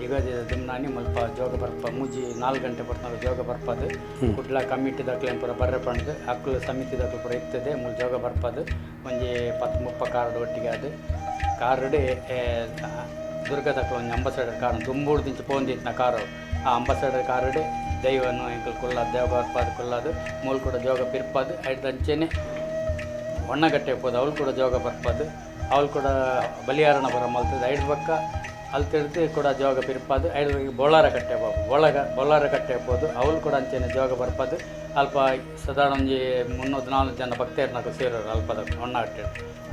D: ಯುಗಾದಿದ ದುಮ್ನಾನಿ ಮುಲ್ಪ ಜೋಗ ಬರ್ಪ ಮೂಜಿ 4 ಗಂಟೆ ಪಡ್ತಾಗ ಜೋಗ ಬರ್ಪದು ಕುಡ್ಲ ಕಮಿಟಿ ದಾಖಲೆ ಪೂರ ಬರ್ರೆ ಪಂಡ್ದು ಅಕ್ಲು ಸಮಿತಿ ದಾಖಲೆ ಪೂರ ಇರ್ತದೆ ಮೂಲು ಜೋಗ ಬರ್ಪದು ಒಂಜಿ 10-30 ಕಾರ್ಡ್ ಒಟ್ಟಿಗೆ ಅದು ಕಾರ್ಡ್ ದುರ್ಗದಕ್ಲು ಒಂಜಿ ಅಂಬಾಸಡರ್ ಕಾರ್ ದುಂಬೂಡ್ದಿಂಚ ಪೋಂದಿತ್ತಿನ ಕಾರು ಆ ಅಂಬಾಸಡರ್ ಕಾರ್ಡ್ ದೈವನು ಎಂಕಲ್ ಕುಲ್ಲಾದು ದೇವ ಬರ್ಪಾದು ಕುಲ್ಲಾದು ಮೂಲು ಕೂಡ ಜೋಗ ಪಿರ್ಪದು ಐದು ಒಣ್ಣಗಟ್ಟೆ ಪೋದು ಅವಳು ಕೂಡ ಜೋಗ ಬರ್ಪದು ಅವಳು ಕೂಡ ಬಲಿಯಾರಣ ಬರ ಮಲ್ತದೆ ಐದು ಬಕ್ಕ ಅಲ್ಲಿ ತಿರ್ದು ಕೂಡ ಜೋಗ ಪಿರ್ಪದು ಐದು ಬೋಳಾರ ಕಟ್ಟೆ ಬಾಬು ಬೊಳ್ಳಾರ ಕಟ್ಟೆ ಪೋದು ಅವಳು ಕೂಡ ಅಂಚೆನೆ ಜೋಗ ಬರ್ಪದು ಅಲ್ಪ ಸಾಧಾರಣ ಒಂಜಿ 300-400 ಜನ ಭಕ್ತರ್ನಕು ಸೇರೋರು ಅಲ್ಪದ ಒಣ್ಣಗಟ್ಟೆ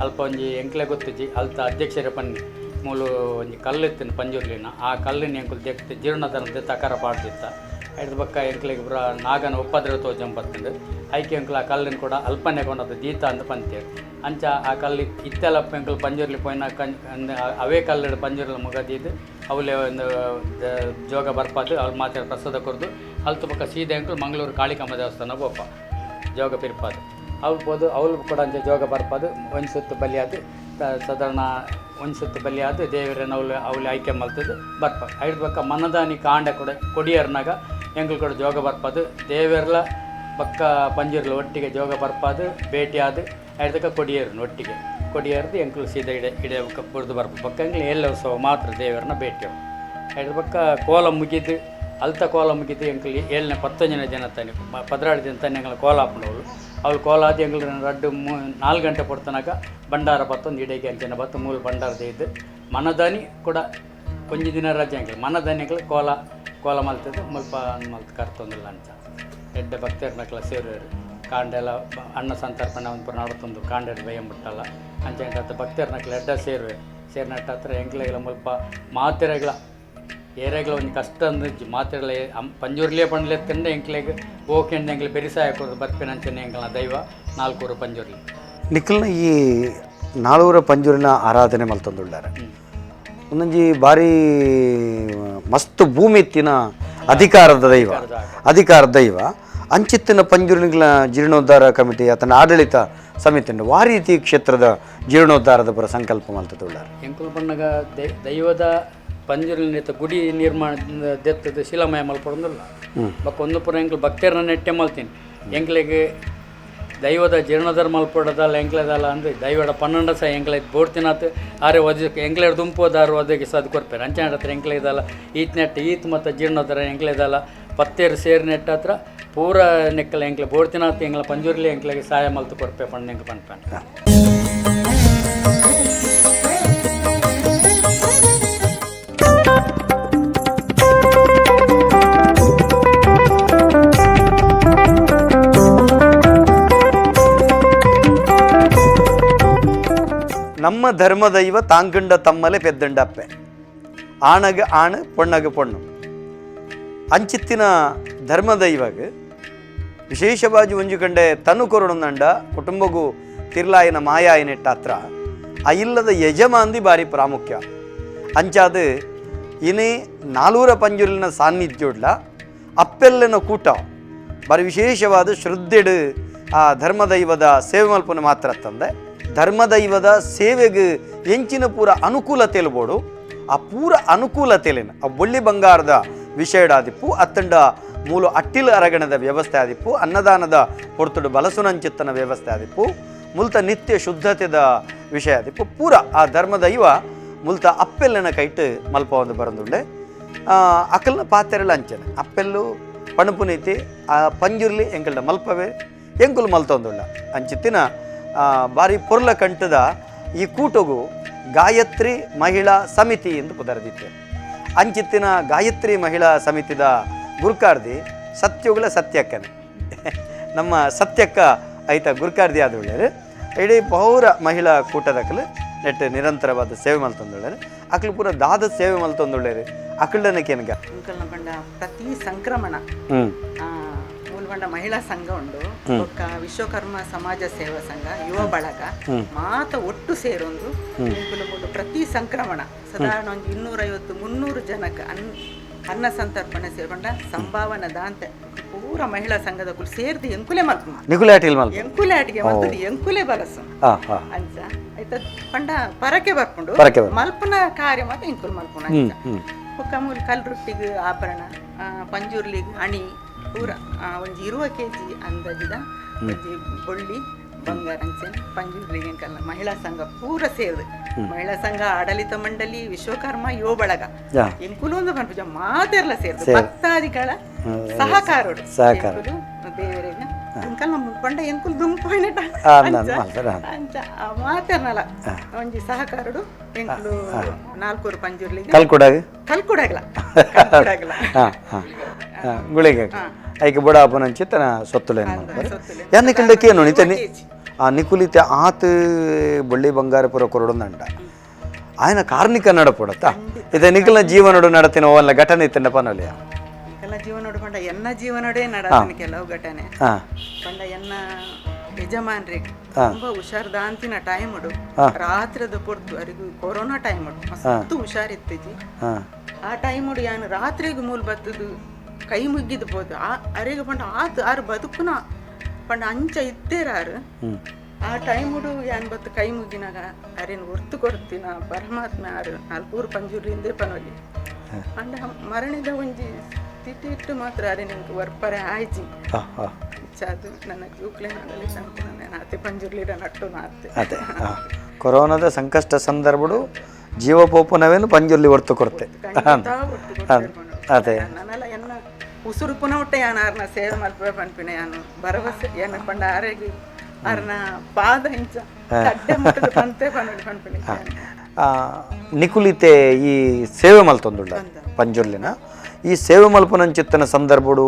D: ಅಲ್ಪ ಒಂಜಿ ಎಂಕ್ಲೆ ಗೊತ್ತಿಜ್ಜಿ ಅಲ್ತ ಅಧ್ಯಕ್ಷರ ಪನ್ನಿ ಮೂಲು ಒಂಜಿ ಕಲ್ಲು ಇತ್ತಿನ ಪಂಜುರ್ಲಿನ ಆ ಕಲ್ಲಿನ ಎಂಕುಲು ದೆಕ್ತು ಜೀರ್ಣೋದ್ಧಾರ ತಕರ ಪಾಡ್ದಿತ್ತ ಐದು ಬಕ್ಕ ಎಂಕ್ಲೆಗ್ ಪೂರ ನಾಗನ ಉಪದ್ರ ತೋಜಂಬತ್ತಂಡು ಐಕೆ ಎಂಕುಲು ಆ ಕಲ್ಲಿನ ಕೂಡ ಅಲ್ಪನೆ ಕೊಂಡದ್ದು ದೀತ ಅಂತ ಪಂತೇರು ಅಂಚ ಆ ಕಲ್ಲು ಇತ್ತೆಲ್ಲ ಎಂಕುಲು ಪಂಜುರ್ಲಿ ಪೋಯಿನ ಕಂ ಅವೇ ಕಲ್ಲು ಪಂಜುರ್ಲಿ ಮುಗದಿದ್ದು ಅವಲೇ ಒಂದು ಜೋಗ ಬರ್ಪಾದು ಅವ್ಳು ಮಾತ್ರ ಪ್ರಸಾದ ಕೊರ್ದು ಅಲ್ತು ಪಕ್ಕ ಸೀದೆ ಎಂಕುಲು ಮಂಗಳೂರು ಕಾಳಿಕಾಂಬ ದೇವಸ್ಥಾನ ಬೋಪ ಜೋಗ ಪಿರ್ಪಾದು ಅವ್ಳು ಪೋದು ಅವಳು ಕೂಡ ಅಂಚೆ ಜೋಗ ಬರ್ಪಾದು ಒಂದು ಸುತ್ತು ಬಲಿಯಾದು ಸಾಧಾರಣ ಒಂದು ಸುತ್ತು ಬಲಿಯಾದು ದೇವರನ್ನ ಅವಳು ಅವಳು ಆಯ್ಕೆ ಮಲ್ತದ್ದು ಬರ್ಪ ಐದು ಪಕ್ಕ ಮನದಾನಿ ಕಾಂಡ ಕೂಡ ಕೊಡಿಯರ್ನಾಗ ಎಂಕುಲು ಕೂಡ ಜೋಗ ಬರ್ಪಾದು ದೇವರ್ಲ ಪಕ್ಕ ಪಂಜುರ್ಲ ಒಟ್ಟಿಗೆ ಜೋಗ ಬರ್ಪಾದು ಭೇಟಿ ಆದು ಐದಕ್ಕ ಕೊಡಿಯರ್ನ ಒಟ್ಟಿಗೆ ಕೊಡಿಯರ್ದು ಎಂಕುಲು ಸೀದಾ ಇಡೆ ಇಡೆ ಬುಡ್ದು ಬರ್ಪ ಪಕ್ಕ ಎಂಕುಲು ಎಲ್ಲ ಉತ್ಸವ ಮಾತ್ರ ದೇವರನ್ನ ಭೇಟಿ ಐದು ಪಕ್ಕ ಕೋಲ ಮುಗಿದು ಅಲ್ತ ಕೋಲ ಮುಗಿದು ಎಂಕುಲು 7ನೇ 10ನೇ ಜನ ತಾನೆ 12 ಜನ ತಾನೆ ಎಂಕಲ್ ಕೋಲ ಹಾಕೊಂಡವಳು ಅವಳು ಕೋಲ ಆದ ಎಂಕಲು ರಡ್ಡು 4 ಗಂಟೆ ಪಡ್ತನಾಗ ಭಂಡಾರ ಬತ್ತೊಂದು ಇಡೆಗೆ ಅಂಚನೆ ಬತ್ತು ಮೂಲು ಭಂಡಾರ ಇದ್ದು ಮನದಾನಿ ಕೂಡ ಒಂಜಿ ದಿನ ರಜೆ ಎಂಕಲು ಮನದಾನಿ ಎಂಕಲು ಕೋಲ ಕೋಲ ಮಲ್ತದ್ದು ಮುಲ್ಪ ಮಲ್ತು ಕರ್ತೊಂದಿಲ್ಲ ಅಂಚ ಎಡ್ಡೆ ಭಕ್ತರ್ನಕ್ಲ ಸೇರುವರು ಕಾಂಡೆಲ್ಲ ಅನ್ನ ಸಂತರ್ಪಣೆ ಒಂದು ಪೂರ ನಡತೊಂದು ಕಾಂಡೆಡ್ ಬಯ್ಯಂಬಿಟ್ಟಲ್ಲ ಅಂಚ ಎಂಕತ್ತ ಭಕ್ತರ್ನಕ್ಲ ಎಡ್ಡ ಸೇರುವೆ ಸೇರಿನಟ್ಟ ಹತ್ರ ಎಂಕ್ಲೆಗಳ ಮುಲ್ಪ ಮಾತೆರೆಗಳ ಏರೆಗಳ ಒಂಜಿ ಕಷ್ಟ ಅಂದಿಜ್ಜಿ ಮಾತೆರೆಗಳ ಪಂಜುರ್ಲಿಯೇ ಪಂಡ್ಲೆತ್ತಂಡೆ ಎಂಕ್ಲೆಗ್ ಓಕೆಂಡ ಎಂಕ್ಲೆ ಬೆರಿಸಾಯ ಕೊರ್ದು ಬರ್ಪಿನಂಚನೆ ಎಂಕಲ್ನ ದೈವ ನಾಲ್ಕೂರು ಪಂಜುರ್ಲಿ.
A: ನಿಖಲ್ನ ಈ ನಾಳೂರ ಪಂಜುರಿನ ಆರಾಧನೆ ಮಲ್ತೊಂದುಳ್ಳಾರೆ ಒಂದೊಂಜಿ ಭಾರಿ ಮಸ್ತ್ ಭೂಮಿ ಇತ್ತಿನ ಅಧಿಕಾರದ ದೈವ ಅಧಿಕಾರದ ದೈವ ಅಂಚಿತ್ತಿನ ಪಂಜುರ್ಲಿಗಳ ಜೀರ್ಣೋದ್ಧಾರ ಕಮಿಟಿ ಆತನ ಆಡಳಿತ ಸಮಿತಿ ವಾರೀತಿ ಕ್ಷೇತ್ರದ ಜೀರ್ಣೋದ್ಧಾರದ ಪರ ಸಂಕಲ್ಪ ಮಲ್ತದುಳ್ಳಾರೆ.
D: ಎಂಕುಲು ಪಣ್ಣಗ ದೈವದ ಪಂಜುರ್ಲಿನ ಗುಡಿ ನಿರ್ಮಾಣ ದೆತ್ತದ ಶಿಲಾಮಯ ಮಲ್ಪಡೊಂದಿಲ್ಲ ಬೊಕ್ಕ ಒಂದು ಪುರ ಎಂಕುಲು ಭಕ್ತರನ್ನ ನೆಟ್ಟೆ ಮಲ್ತೀನಿ ಎಂಕ್ಲೆಗ್ ದೈವದ ಜೀರ್ಣೋದ್ಧಾರ ಮಲ್ಪಡದಲ್ಲ ಎಂಕ್ಲೆದಲ್ಲ ಅಂದ್ರೆ ದೈವಡ 12 ಸಹ ಎಂಕ್ಲೆ ಬೋಡ್ತಿನಾತ್ ಆರೆ ಒದ ಎಂಕ್ಲೆಡ್ ದುಂಪೋದಾರು ಒದಗಿ ಸದ್ ಕೊರ್ಪೇರು ಅಂಚೆ ಹತ್ರ ಎಂಕ್ಲೆದಲ್ಲ ಈತ್ ನೆಟ್ ಈತ್ ಮತ್ತು ಜೀರ್ಣೋದ್ಧಾರ ಎಂಕ್ಲೆದಲ್ಲ ಪತ್ತೇರು ಸೇರು ನೆಟ್ಟ ಹತ್ರ ಪೂರ ನೆಕ್ಕಲ ಎಂಕ್ಲೆ ಬೋಡ್ತಿನಾತ್ ಎಂಕ್ಲ ಪಂಜುರ್ಲಿ ಎಂಕ್ಲೆಗೆ ಸಹಾಯ ಮಲ್ತು ಕೊರ್ಪೆ ಪಂಡ ಎಂಕ್ ಪನ್ಪೇನೆ.
A: ನಮ್ಮ ಧರ್ಮದೈವ ತಾಂಕಂಡ ತಮ್ಮಲೆ ಪೆದ್ದಂಡಪ್ಪೆ ಆಣಗ ಆಣು ಪೊಣ್ಣಗ ಪೊಣ್ಣು ಅಂಚಿತ್ತಿನ ಧರ್ಮದೈವಾಗ ವಿಶೇಷವಾಗಿ ಒಂಜು ಕಂಡೆ ತನು ಕೊರಡುಂದಂಡ ಕುಟುಂಬಗೂ ತಿರ್ಲಾಯಿನ ಮಾಯಾಯಿನೆಟ್ಟ ಹತ್ರ ಆ ಇಲ್ಲದ ಯಜಮಾಂದಿ ಬಾರಿ ಪ್ರಾಮುಖ್ಯ ಅಂಚಾದ ಇನಿ ನಾಲೂರ ಪಂಜುರ್ಲಿನ ಸಾನ್ನಿಧ್ಯುಡ್ಲ ಅಪ್ಪೆಲ್ಲನ ಕೂಟ ಬಾರಿ ವಿಶೇಷವಾದ ಶ್ರದ್ಧೆಡು ಆ ಧರ್ಮದೈವದ ಸೇವೆ ಮಲ್ಪನ ಮಾತ್ರ ತಂದೆ ಧರ್ಮದೈವದ ಸೇವೆಗೆ ಎಂಚಿನ ಪೂರ ಅನುಕೂಲತೆ ಬೋಡು ಆ ಪೂರ ಅನುಕೂಲತೆಲೇನ ಆ ಬೊಳ್ಳಿ ಬಂಗಾರದ ವಿಷಯಡಾದಿಪ್ಪು ಅತ್ತಂಡ ಮೂಲ ಅಟ್ಟಿಲ ಅರಗಣದ ವ್ಯವಸ್ಥೆ ಆದಿಪ್ಪು ಅನ್ನದಾನದ ಪೊರ್ತುಡು ಬಲಸುನಂಚಿತ್ತನ ವ್ಯವಸ್ಥೆ ಆದಿಪ್ಪು ಮುಲ್ತ ನಿತ್ಯ ಶುದ್ಧತೆದ ವಿಷಯ ಆದಿಪ್ಪು ಪೂರ ಆ ಧರ್ಮದೈವ ಮುಲ್ತ ಅಪ್ಪೆಲ್ಲನ ಕೈಟ್ ಮಲ್ಪ ಒಂದು ಬರಂದುಂಡೆ ಅಕಲ್ನ ಪಾತೆರಲ ಅಂಚನೆ ಅಪ್ಪೆಲ್ಲು ಪಣಪು ನೀತಿ ಆ ಪಂಜುರ್ಲಿ ಎಂಕಲ್ಡ ಮಲ್ಪವೇ ಎಂಕುಲು ಮಲ್ತೊಂದುಂಡ ಅಂಚಿತ್ತಿನ ಬಾರಿ ಪೊರ್ಲ ಕಂಠದ ಈ ಕೂಟಗು ಗಾಯತ್ರಿ ಮಹಿಳಾ ಸಮಿತಿ ಎಂದು ಪುದರದಿತ್ತೆ ಅಂಚಿತ್ತಿನ ಗಾಯತ್ರಿ ಮಹಿಳಾ ಸಮಿತಿದ ಗುರುಕಾರ್ದಿ ಸತ್ಯುಗಳ ಸತ್ಯಕ್ಕನೆ ನಮ್ಮ ಸತ್ಯಕ್ಕ ಐತ ಗುರುಕಾರ್ದಿ ಆದ ಒಳ್ಳೆಯರು ಇಡೀ ಪೌರ ಮಹಿಳಾ ಕೂಟದಕಲು ನೆಟ್ ನಿರಂತರವಾದ ಸೇವೆ ಮಲ್ತೊಂದುಳ್ಳೇರು ಅಕ್ಲು ಪೂರ ದಾದ ಸೇವೆ ಮಲ್ತೊಂದುಳ್ಳೇರು ಅಕ್ಳನಕೇನಗ
E: ಅಂಕಲ್ನ ಬಂಡ ಪ್ರತಿ ಸಂಕ್ರಮಣ ಮೂಲಬಂಡ ಮಹಿಳಾ ಸಂಘ ಉಂಡು ಬೊಕ್ಕ ವಿಶ್ವಕರ್ಮ ಸಮಾಜ ಸೇವಾ ಸಂಘ ಯುವ ಬಳಗ ಮಾತ ಒಟ್ಟು ಸೇರೊಂದು ಎಂಕುಲು ಮೂಲು ಪ್ರತಿ ಸಂಕ್ರಮಣ ಸಾಧಾರಣ ಒಂದು 250-300 ಜನಕ್ಕೆ ಅನ್ನ ಸಂತರ್ಪಣೆ ಸೇರ್ಪಂಡ ಸಂಭಾವನಾ ದಾಂತೆ ಪೂರ ಮಹಿಳಾ ಸಂಘದ ಕುಲು ಸೇರ್ದು ಎಂಕುಲೆ ಮಲ್ಪುನ
A: ನಿಕುಲೆ ಅಟಿಲ್ ಮಲ್ಪ
E: ಎಂಕುಲೆ ಅಡಿಗೆ ಮಲ್ತದು ಎಂಕುಲೆ ಬಲಸು ಅಂಚ ಆಯ್ತ ಪಂಡ ಪರಕೆ ಬರ್ಪುಂಡು ಮಲ್ಪುನ ಕಾರ್ಯ ಮಾತ್ರ ಎಂಕುಲು ಮಲ್ಪುನ ಅಂಚ ಬೊಕ್ಕ ಮೂಲು ಕಲ್ರೊಟ್ಟಿಗೆ ಆಭರಣ ಪಂಜುರ್ಲಿಗ್ ಅಣಿ ಪೂರ ಒಂಜಿ 20 ಕೆಜಿ ಅಂದಾಜಿದ ಒಂಜಿ ಬೊಳ್ಳಿ ಬಂಗಾರ ಅಂಚೆ ಪಂಜುರ್ಲಿಗೆ ಎಂಕಲ್ನ ಮಹಿಳಾ ಸಂಘ ಪೂರ ಸೇರ್ದು ಮಹಿಳಾ ಸಂಘ ಆಡಳಿತ ಮಂಡಳಿ ವಿಶ್ವಕರ್ಮ ಯುವ ಬಳಗ ಎಂಕುಲು ಒಂದು ಪನ್ಪುಜ ಮಾತೆರ್ಲ ಸೇರ್ದು ಭಕ್ತಾದಿಗಳ ಸಹಕಾರಡು
A: ಸಹಕಾರ.
E: ದೇವರಿಗೆ ಎಂಕಲ್ನ ಪಂಡ ಎಂಕುಲು ದುಂಪೋಯಿನಟ ಅಂಚ ಮಾತೆರ್ನಲ ಒಂಜಿ ಸಹಕಾರಡು ಎಂಕುಲು ನಾಲ್ಕೂರು ಪಂಜುರ್ಲಿಗೆ
A: ಕಲ್ಕುಡಾಗ
E: ಕಲ್ಕುಡಾಗ್ಲ ಕಲ್ಕುಡಾಗ್ಲ
A: ಗುಳಿಗೆ ಐಕೆ ಬಡ ಅಪನಂಚಿತನ ಸೊತ್ತುಲೇನು ಮಾಡ್ತಾರೆ ಯಾನ್ ಏನು ನಿತನಿ ಆ ನಿಕುಲಿತೆ ಆತ ಬಳ್ಳಿ ಬಂಗಾರ ಪುರ ಕೊರಡೊಂದಂಡ ఆయన ಕಾರ್ಣಿಕ ನಡಪಡತ್ತ ಇದೆ ನಿಖಿಲ್ನ ಜೀವನಡು ನಡತಿನ ಓಲ್ಲ ಘಟನೆ ಇತ್ತಂಡ ಪನಲಿಯ
E: ನಿಖಲ ಜೀವನೋಡು ಪಂಡ ಎನ್ನ ಜೀವನೋಡೇ ನಡತಿನ ಕೆಲವು ಘಟನೆ ಪಂಡ ಎನ್ನ ಯಜಮಾನ್ರಿಗೆ ತುಂಬಾ ಹುಷಾರ್ದಾಂತಿನ ಟೈಮ್ ಉಡು ರಾತ್ರದ ಪೊರ್ತು ಅರಿಗು ಕೊರೋನಾ ಟೈಮ್ ಉಡು ಮಸ್ತ್ ಹುಷಾರಿತ್ತಿಜಿ ಆ ಟೈಮ್ ಉಡು ಯಾನು ರಾತ್ರಿಗೆ ಮೂಲ ಬತ್ತದು ಕೈ ಮುಗ್ಗಿದ್ ಪೋದು ಆ ಅರೆಗೆ ಪಂಡ ಆತು ಆರು ಬದುಕುನ ಪಂಡ ಅಂಚ ಇತ್ತೇರಾರು ಆ ಟೈಮ್ ಉಡು ಯಾನ್ ಬತ್ತು ಕೈ ಮುಗ್ಗಿನಾಗ ಅರೇನು ಒರ್ತು ಕೊಡ್ತೀನ ಪರಮಾತ್ಮ ಆರು ನಾಲ್ಕೂರು ಪಂಜುರ್ಲಿಂದೇ ಪನೊಲಿ ಪಂಡ ಮರಣಿದ ಒಂಜಿ ತಿಟ್ಟಿ ಇಟ್ಟು ಮಾತ್ರ ಅರೆ ನಿಂಗೆ ವರ್ಪರೆ ಆಯ್ಜಿ ಅದು ನನ್ನ ಜೂಕ್ಲೆ ನಾಡಲಿ ನಾನು ಆತೆ ಪಂಜುರ್ಲಿಡ ನಟ್ಟು ನಾತೆ
A: ಅದೇ ಕೊರೋನಾದ ಸಂಕಷ್ಟ ಸಂದರ್ಭಡು ಜೀವಪೋಪನವೇನು ಪಂಜುರ್ಲಿ ಹೊರ್ತು ಕೊಡ್ತೆ ಅದೇ
E: ನನ್ನೆಲ್ಲ ಎನ್ನ ಉಸುರು ಪುನಃ ಒಟ್ಟೆ ಯಾನ್ ಆರ್ನ ಸೇವೆ ಮಲ್ಪೆ ಪನ್ಪಿನ ಯಾನು ಭರವಸೆ ಏನ ಪಂಡ ಆರೆಗೆ ಆರ್ನ ಪಾದ ಇಂಚ ತಡ್ಡೆ ಮುಟ್ಟದ ಪಂತೆ ಪನ್ನೊಲಿ ಪನ್ಪಿನ
A: ನಿಕುಲಿತೆ ಈ ಸೇವೆ ಮಲ್ತೊಂದುಳ್ಳ ಪಂಜುರ್ಲಿನ ಈ ಸೇವೆ ಮಲ್ಪನಂಚಿತ್ತನ ಸಂದರ್ಭಡು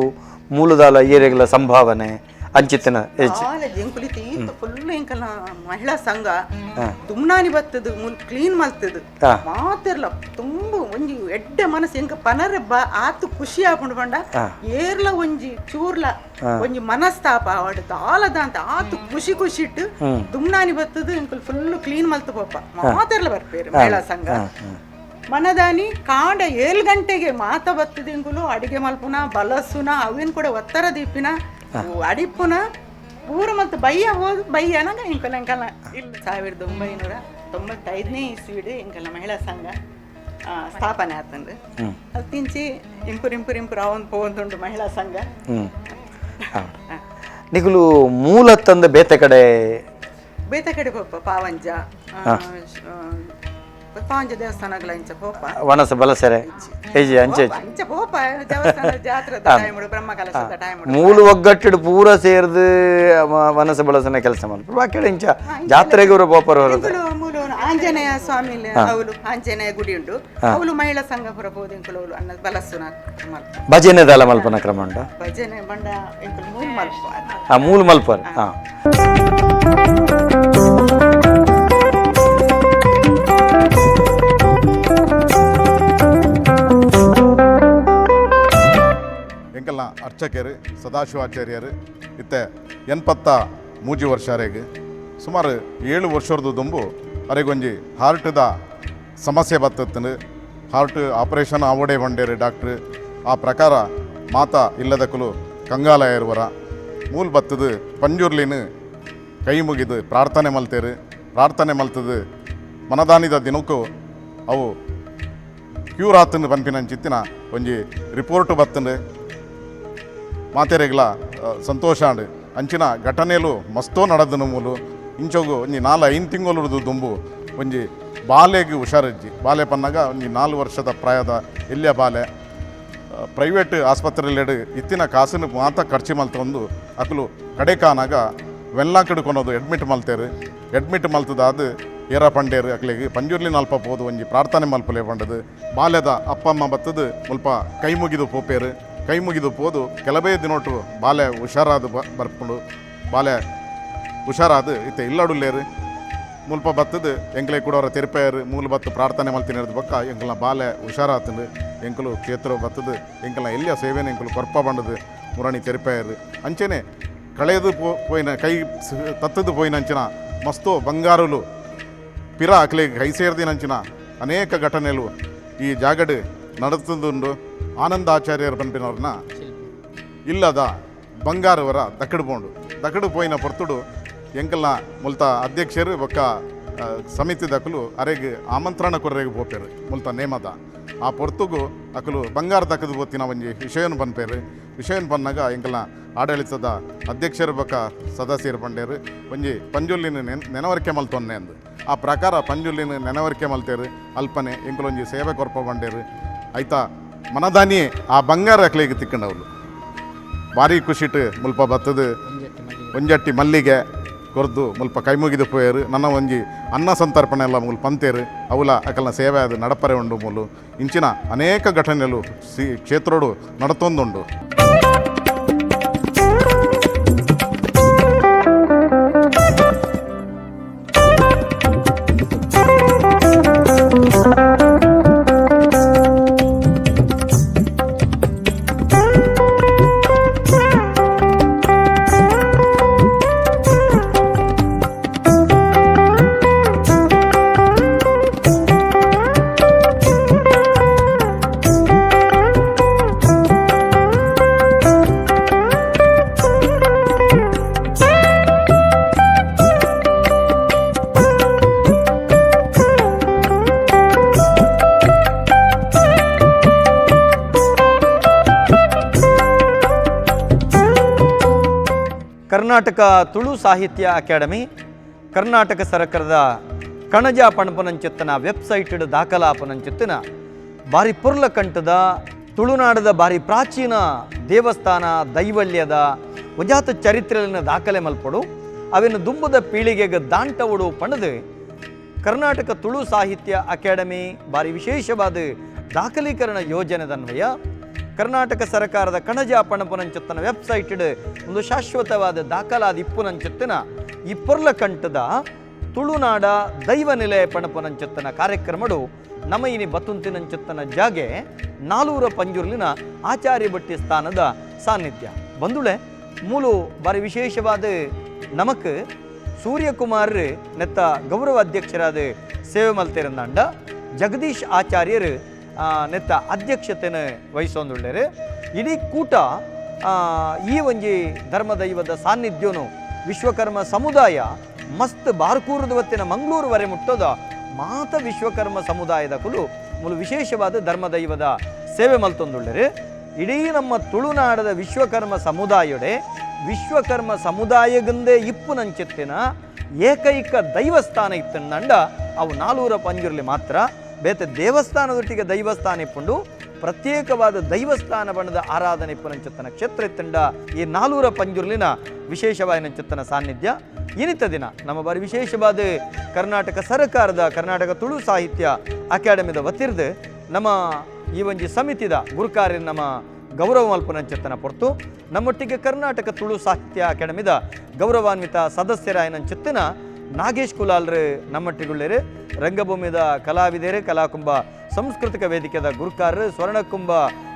A: ಮೂಲದಾಲ ಏರಿಯಗಳ ಸಂಭಾವನೆ ಅಂಚಿತ್ತನ
E: ಎಂಕುಲಿತೆ ಈತ ಫುಲ್ ಎಂಕಲ್ನ ಮಹಿಳಾ ಸಂಘ ದುಮ್ನಾನಿ ಬತ್ತದು ಮುಲ್ ಕ್ಲೀನ್ ಮಲ್ತದು ಮಾತಿರ್ಲ ತುಂಬ ಒಂಜಿ ಎಡ್ಡೆ ಮನಸ್ಸು ಎಂಕ ಪನರೆ ಬ ಆತು ಖುಷಿ ಆಪುಂಡು ಪಂಡ ಏರ್ಲ ಒಂಜಿ ಚೂರ್ಲ ಒಂಜಿ ಮನಸ್ತಾಪ ಆವಡ್ ದಾಲದ ಅಂತ ಆತು ಖುಷಿ ಖುಷಿ ಇಟ್ಟು ದುಮ್ನಾನಿ ಬತ್ತದು ಎಂಕುಲು ಫುಲ್ ಕ್ಲೀನ್ ಮಲ್ತು ಪೋಪ ಮಾತಿರ್ಲ ಬರ್ಪೇರು ಮಹಿಳಾ ಸಂಘ ಮನದಾನಿ ಕಾಂಡ 7 ಗಂಟೆಗೆ ಮಾತ ಬತ್ತದು ಎಂಕುಲು ಅಡಿಗೆ ಮಲ್ಪುನ ಬಲಸುನ ಅವೇನು ಕೂಡ ಒತ್ತರ ದೀಪಿನ ಅಡಿಪುನ ಪೂರ ಮತ್ತು ಬಯ್ಯ ಹೋದ್ ಬಯ್ಯನಾಗ ಎಂಕಲ್ ಎಂಕಲ್ನ ಇಲ್ಲ 1995ನೇ ಇಸ್ವಿಡು ಎಂಕಲ್ನ ಮಹಿಳಾ ಸಂಘ ಸ್ಥಾಪನೆ ಆತಂದು ಅದು ತಿಂಚಿ ಇಂಪುರ್ ಇಂಪುರ್ ಇಂಪುರ್ ಅವನ್ ಪೋವಂದುಂಡು ಮಹಿಳಾ ಸಂಘ.
A: ನಿಕುಲು ಮೂಲ ತಂದ ಬೇತೆ ಕಡೆ
E: ಬೇತೆ ಕಡೆ ಪೋಪ ಪಾವಂಜ ಪಾವಂಜ ದೇವಸ್ಥಾನಗಳ ಇಂಚ ಪೋಪ
A: ವನಸ ಬಲಸೆರೆ ಏಜಿ ಅಂಚೆ
E: ಅಂಚ ಪೋಪ ದೇವಸ್ಥಾನ ಜಾತ್ರೆ ಟೈಮ್ ಬ್ರಹ್ಮ ಕಲಶದ ಟೈಮ್
A: ಮೂಲ ಒಗ್ಗಟ್ಟಿಡು ಪೂರ ಸೇರ್ದು ವನಸ ಬಳಸನೆ ಕೆಲಸ ಮಲ್ಪ ಬಾಕಿ ಇಂಚ ಜಾತ್ರೆಗೆ ಅವರು ಪೋಪರು ಹೊರದು
E: ಮೂಲ ಆಂಜನೇಯ ಸ್ವಾಮಿ ಅವಳು ಆಂಜನೇಯ ಗುಡಿ ಉಂಟು ಅವಳು ಮಹಿಳಾ ಸಂಘ ಪುರ ಪೋದು ಎಂಕುಲು ಅವಳು ಅನ್ನ ಬಲಸುನ
A: ಭಜನೆ ದಾಲ ಮಲ್ಪನ ಕ್ರಮ ಉಂಟು
E: ಭಜನೆ ಬಂಡ ಎಂಕುಲು ಮೂಲ ಮಲ್ಪ
A: ಆ ಮೂಲ ಮಲ್ಪರ್ ಹಾ.
C: ಎಂಕಲ್ನ ಅರ್ಚಕರು ಸದಾಶಿವಾಚಾರ್ಯರು ಇತ್ತೆ 83 ವರ್ಷ ಅರೆಗೆ ಸುಮಾರು 7 ವರ್ಷದ ದುಂಬು ಅರೆಗೊಂಜಿ ಹಾರ್ಟ್ದ ಸಮಸ್ಯೆ ಬತ್ತತ್ತನು ಹಾರ್ಟ್ ಆಪರೇಷನ್ ಆವಡೆ ಬಂಡೇರು ಡಾಕ್ಟ್ರು ಆ ಪ್ರಕಾರ ಮಾತಾ ಇಲ್ಲದಕ್ಕಲು ಕಂಗಾಲ ಇರುವರ ಮೂಲ್ ಬತ್ತದು ಪಂಜುರ್ಲಿನ ಕೈ ಮುಗಿದು ಪ್ರಾರ್ಥನೆ ಮಲ್ತೇರು ಪ್ರಾರ್ಥನೆ ಮಲ್ತದು ಮನದಾನಿದ ದಿನಕ್ಕೂ ಅವು ಕ್ಯೂರ್ ಆತನು ಪನ್ಪಿನಂಚಿತ್ತಿನ ಒಂಜಿ ರಿಪೋರ್ಟ್ ಬತ್ತಂಡು ಮಾತೆರೆಗ್ಲ ಸಂತೋಷ ಅಂಡ್ ಅಂಚಿನ ಘಟನೆಲು ಮಸ್ತೋ ನಡೆದನು ಮೂಲು ಇಂಚೋಗು ಒಂಜಿ 4-5 ತಿಂಗಳು ದುಂಬು ಒಂಜಿ ಬಾಲೆಗೆ ಹುಷಾರಜ್ಜಿ ಬಾಲೆ ಪನ್ನಾಗ ಒಂಜಿ 4 ವರ್ಷದ ಪ್ರಾಯದ ಎಲ್ಲಿಯ ಬಾಲೆ ಪ್ರೈವೇಟ್ ಆಸ್ಪತ್ರೆಲೆಡು ಇತ್ತಿನ ಕಾಸನ್ನು ಮಾತ ಖರ್ಚು ಮಲ್ತೊಂದು ಅಕಲು ಕಡೆಕಾನಾಗ ವೆಲ್ಲಾಕಡು ಕೊನೋದು ಅಡ್ಮಿಟ್ ಮಲ್ತೇರು ಅಡ್ಮಿಟ್ ಮಲ್ತದಾದ ಏರ ಪಂಡೇರು ಅಕ್ಲಿಗೆ ಪಂಜುರ್ಲಿ ನಲ್ಪ ಪೋದು ಒಂಜಿ ಪ್ರಾರ್ಥನೆ ಮಲ್ಪಲೆ ಪಂಡದು ಬಾಲ್ಯದ ಅಪ್ಪಮ್ಮ ಬತ್ತದು ಮುಲ್ಪ ಕೈ ಮುಗಿದು ಪೋಪೇರು ಕೈ ಮುಗಿದು ಪೋದು ಕೆಲವೇ ದಿನೋಟು ಬಾಲೆ ಹುಷಾರಾದ ಬರ್ಪುಂಡು ಬಾಲೆ ಹುಷಾರಾದ ಇತ್ತೆ ಇಲ್ಲಡುಲ್ಲೇರು. ಮುಲ್ಪ ಬತ್ತದು ಎಂಕ್ಲೆ ಕೂಡ ತೆರಪೇರು ಮೂಲ ಬತ್ತು ಪ್ರಾರ್ಥನೆ ಮಲ್ತಿನದು ಬೊಕ್ಕ ಎಂಕಲ್ನ ಬಾಲೆ ಹುಷಾರಾತಂಡು ಎಂಕಲು ಕ್ಷೇತ್ರ ಬತ್ತದು ಎಂಕಲ್ನ ಎಲ್ಲಿಯ ಸೇವೆನ ಎಂಕಲು ಕೊರ್ಪ ಬಂಡದು ಮುರಣಿ ತೆರಪೇರು ಅಂಚೆನೆ ಕಳೆದು ಪೋಯಿನ ಕೈ ತತ್ತದು ಪೋಯಿನಂಚಿನ ಮಸ್ತು ಬಂಗಾರುಲು ಪಿರ ಅಕ್ಲೆ ಕೈ ಸೇರ್ದಿನಂಚಿನ ಅನೇಕ ಘಟನೆಲು ಈ ಜಾಗಡ್ ನಡತದುಂಡು. ಆನಂದಾಚಾರ್ಯರು ಪನ್ಪಿನವ್ರನ್ನ ಇಲ್ಲದ ಬಂಗಾರವರ ದಕ್ಕಡು ಪೋಂಡು ದಕ್ಕಡು ಪೋಯಿನ ಪೊರ್ತುಡು ಎಂಕಲ್ನ ಮುಲ್ತ ಅಧ್ಯಕ್ಷರು ಬೊಕ್ಕ ಸಮಿತಿ ದಕಲು ಅರೆಗ್ ಆಮಂತ್ರಣ ಕೊರ್ರೆಗ್ ಪೋಪೇರು ಮುಲ್ತ ನೇಮದ ಆ ಪೊರ್ತುಗು ಅಕಲು ಬಂಗಾರ ದಕ್ಕದು ಪೋತಿನ ಒಂಜಿ ವಿಷಯನು ಪನ್ಪೇರು. ವಿಷಯನ್ ಪನ್ನಾಗ ಎಂಕಲ್ನ ಆಡಳಿತದ ಅಧ್ಯಕ್ಷರು ಬೊಕ್ಕ ಸದಸ್ಯರು ಪಂಡೇರು ಒಂಜಿ ಪಂಜುಲ್ಲಿನ ನೆನವರಿಕೆ ಮಲ್ತೊನ್ನೆ ಅಂದು ಆ ಪ್ರಕಾರ ಪಂಜುಲ್ಲಿನ ನೆನವರಿಕೆ ಮಲ್ತೇರು ಅಲ್ಪನೆ ಎಂಕಲೊಂಜಿ ಸೇವೆ ಕೊರ್ಪ ಬಂಡೇರು ಆಯ್ತಾ ಮನದಾನಿಯೇ ಆ ಬಂಗಾರ ಅಕ್ಲೆಗ್ ತಿಕ್ಕಂಡವ್ಲು ಭಾರಿ ಖುಷಿಟ್ ಮುಲ್ಪ ಬತ್ತದು ಒಂಜಟ್ಟಿ ಮಲ್ಲಿಗೆ ಕೊರ್ದು ಮುಲ್ಪ ಕೈ ಮುಗಿದು ಪೋಯರು ನನ್ನ ಒಂಜಿ ಅನ್ನ ಸಂತರ್ಪಣೆ ಎಲ್ಲ ಮೂಲು ಪಂತೇರು ಅವಲ ಅಕಲ್ನ ಸೇವೆ ಅದು ನಡಪರೆ ಉಂಡು ಮೂಲು ಇಂಚಿನ ಅನೇಕ ಘಟನೆಲು ಸಿ ಕ್ಷೇತ್ರೋಡು ನಡತೊಂದುಂಡು.
A: ಕರ್ನಾಟಕ ತುಳು ಸಾಹಿತ್ಯ ಅಕಾಡೆಮಿ ಕರ್ನಾಟಕ ಸರ್ಕಾರದ ಕಣಜ ಪಣಪನಂಚಿತ್ತನ ವೆಬ್ಸೈಟ್ ದಾಖಲಾಪನಂಚಿತ್ತನ ಬಾರಿ ಪುರ್ಲಕಂಠದ ತುಳುನಾಡದ ಬಾರಿ ಪ್ರಾಚೀನ ದೇವಸ್ಥಾನ ದೈವಲ್ಯದ ಉಜಾತ ಚರಿತ್ರೆಯನ್ನು ದಾಖಲೆ ಮಲ್ಪಡು ಅವೆನ್ನು ದುಂಬದ ಪೀಳಿಗೆಗೆ ದಾಂಟವುಡು ಪಣದು ಕರ್ನಾಟಕ ತುಳು ಸಾಹಿತ್ಯ ಅಕಾಡೆಮಿ ಬಾರಿ ವಿಶೇಷವಾದ ದಾಖಲೀಕರಣ ಯೋಜನೆದನ್ವಯ ಕರ್ನಾಟಕ ಸರ್ಕಾರದ ಕಣಜ ಪಣಪನಂಚತ್ತನ ವೆಬ್ಸೈಟ್ ಒಂದು ಶಾಶ್ವತವಾದ ದಾಖಲಾದ ಇಪ್ಪುನಂಚತ್ತನ ಈ ಪೊರ್ಲಕಂಠದ ತುಳುನಾಡ ದೈವ ನಿಲಯ ಪಣಪನಂಚತ್ತನ ಕಾರ್ಯಕ್ರಮಡು ನಮ್ಮ ಇನಿ ಬತ್ತುಂತಿನಂಚತ್ತನ ಜಾಗೆ ನಾಲೂರ ಪಂಜುರ್ಲಿನ ಆಚಾರ್ಯ ಭಟ್ಟಿ ಸ್ಥಾನದ ಸಾನ್ನಿಧ್ಯ ಬಂದುಳೆ ಮೂಲು ಬಾರಿ ವಿಶೇಷವಾದ ನಮಕ್ ಸೂರ್ಯಕುಮಾರ್ ನೆತ್ತ ಗೌರವ ಅಧ್ಯಕ್ಷರಾದ ಸೇವೆ ಮಲ್ತಿರಂದಾಂಡ ಜಗದೀಶ್ ಆಚಾರ್ಯರು ನೆತ್ತ ಅಧ್ಯಕ್ಷತೆಯನ್ನು ವಹಿಸೊಂದುಳ್ಳೇರು. ಇಡೀ ಕೂಟ ಈ ಒಂಜಿ ಧರ್ಮದೈವದ ಸಾನ್ನಿಧ್ಯನು ವಿಶ್ವಕರ್ಮ ಸಮುದಾಯ ಮಸ್ತ್ ಬಾರ್ಕೂರದ ವತ್ತಿನ ಮಂಗಳೂರು ವರೆ ಮುಟ್ಟೋದ ಮಾತ ವಿಶ್ವಕರ್ಮ ಸಮುದಾಯದ ಕುಲು ಮೂಲು ವಿಶೇಷವಾದ ಧರ್ಮದೈವದ ಸೇವೆ ಮಲ್ತೊಂದುಳ್ಳೇರು. ಇಡೀ ನಮ್ಮ ತುಳುನಾಡದ ವಿಶ್ವಕರ್ಮ ಸಮುದಾಯಡೆ ವಿಶ್ವಕರ್ಮ ಸಮುದಾಯಗಂದೇ ಇಪ್ಪುನಂಚಿತ್ತಿನ ಏಕೈಕ ದೈವಸ್ಥಾನ ಇತ್ತಂಡ ಅವು ನಾಲೂರ ಪಂಜುರ್ಲಿ ಮಾತ್ರ. ಬೇತೆ ದೇವಸ್ಥಾನದೊಟ್ಟಿಗೆ ದೈವಸ್ಥಾನ ಇಪ್ಪುಂಡು ಪ್ರತ್ಯೇಕವಾದ ದೈವಸ್ಥಾನ ಬಣ್ಣದ ಆರಾಧನೆ ಇಪ್ಪುನಂಚಿತ್ತನ ಕ್ಷೇತ್ರ ಇತ್ತಂಡ ಈ ನಾಲೂರ ಪಂಜುರ್ಲಿನ ವಿಶೇಷವಾದ ಸಾನ್ನಿಧ್ಯ. ಇನಿತ ದಿನ ನಮ್ಮ ಬಾರಿ ವಿಶೇಷವಾದ ಕರ್ನಾಟಕ ಸರ್ಕಾರದ ಕರ್ನಾಟಕ ತುಳು ಸಾಹಿತ್ಯ ಅಕಾಡೆಮಿದ ವತಿರ್ದು ನಮ್ಮ ಈ ಒಂಜಿ ಸಮಿತಿದ ಗುರುಕಾರ್ಯ ನಮ್ಮ ಗೌರವ ಮಲ್ಪನಂಚೆತ್ತನ ಪೊರ್ತು ನಮ್ಮೊಟ್ಟಿಗೆ ಕರ್ನಾಟಕ ತುಳು ಸಾಹಿತ್ಯ ಅಕಾಡೆಮಿದ ಗೌರವಾನ್ವಿತ ಸದಸ್ಯರಾಯನಂಚೆತ್ತನ ನಾಗೇಶ್ ಕುಲಾಲ್ರು ನಮ್ಮೊಟ್ಟಿಗುಳ್ಳೇರು, ರಂಗಭೂಮಿದ ಕಲಾವಿದರು, ಕಲಾಕುಂಭ ಸಾಂಸ್ಕೃತಿಕ ವೇದಿಕೆದ ಗುರುಕಾರರು, ಸ್ವರ್ಣಕುಂಭ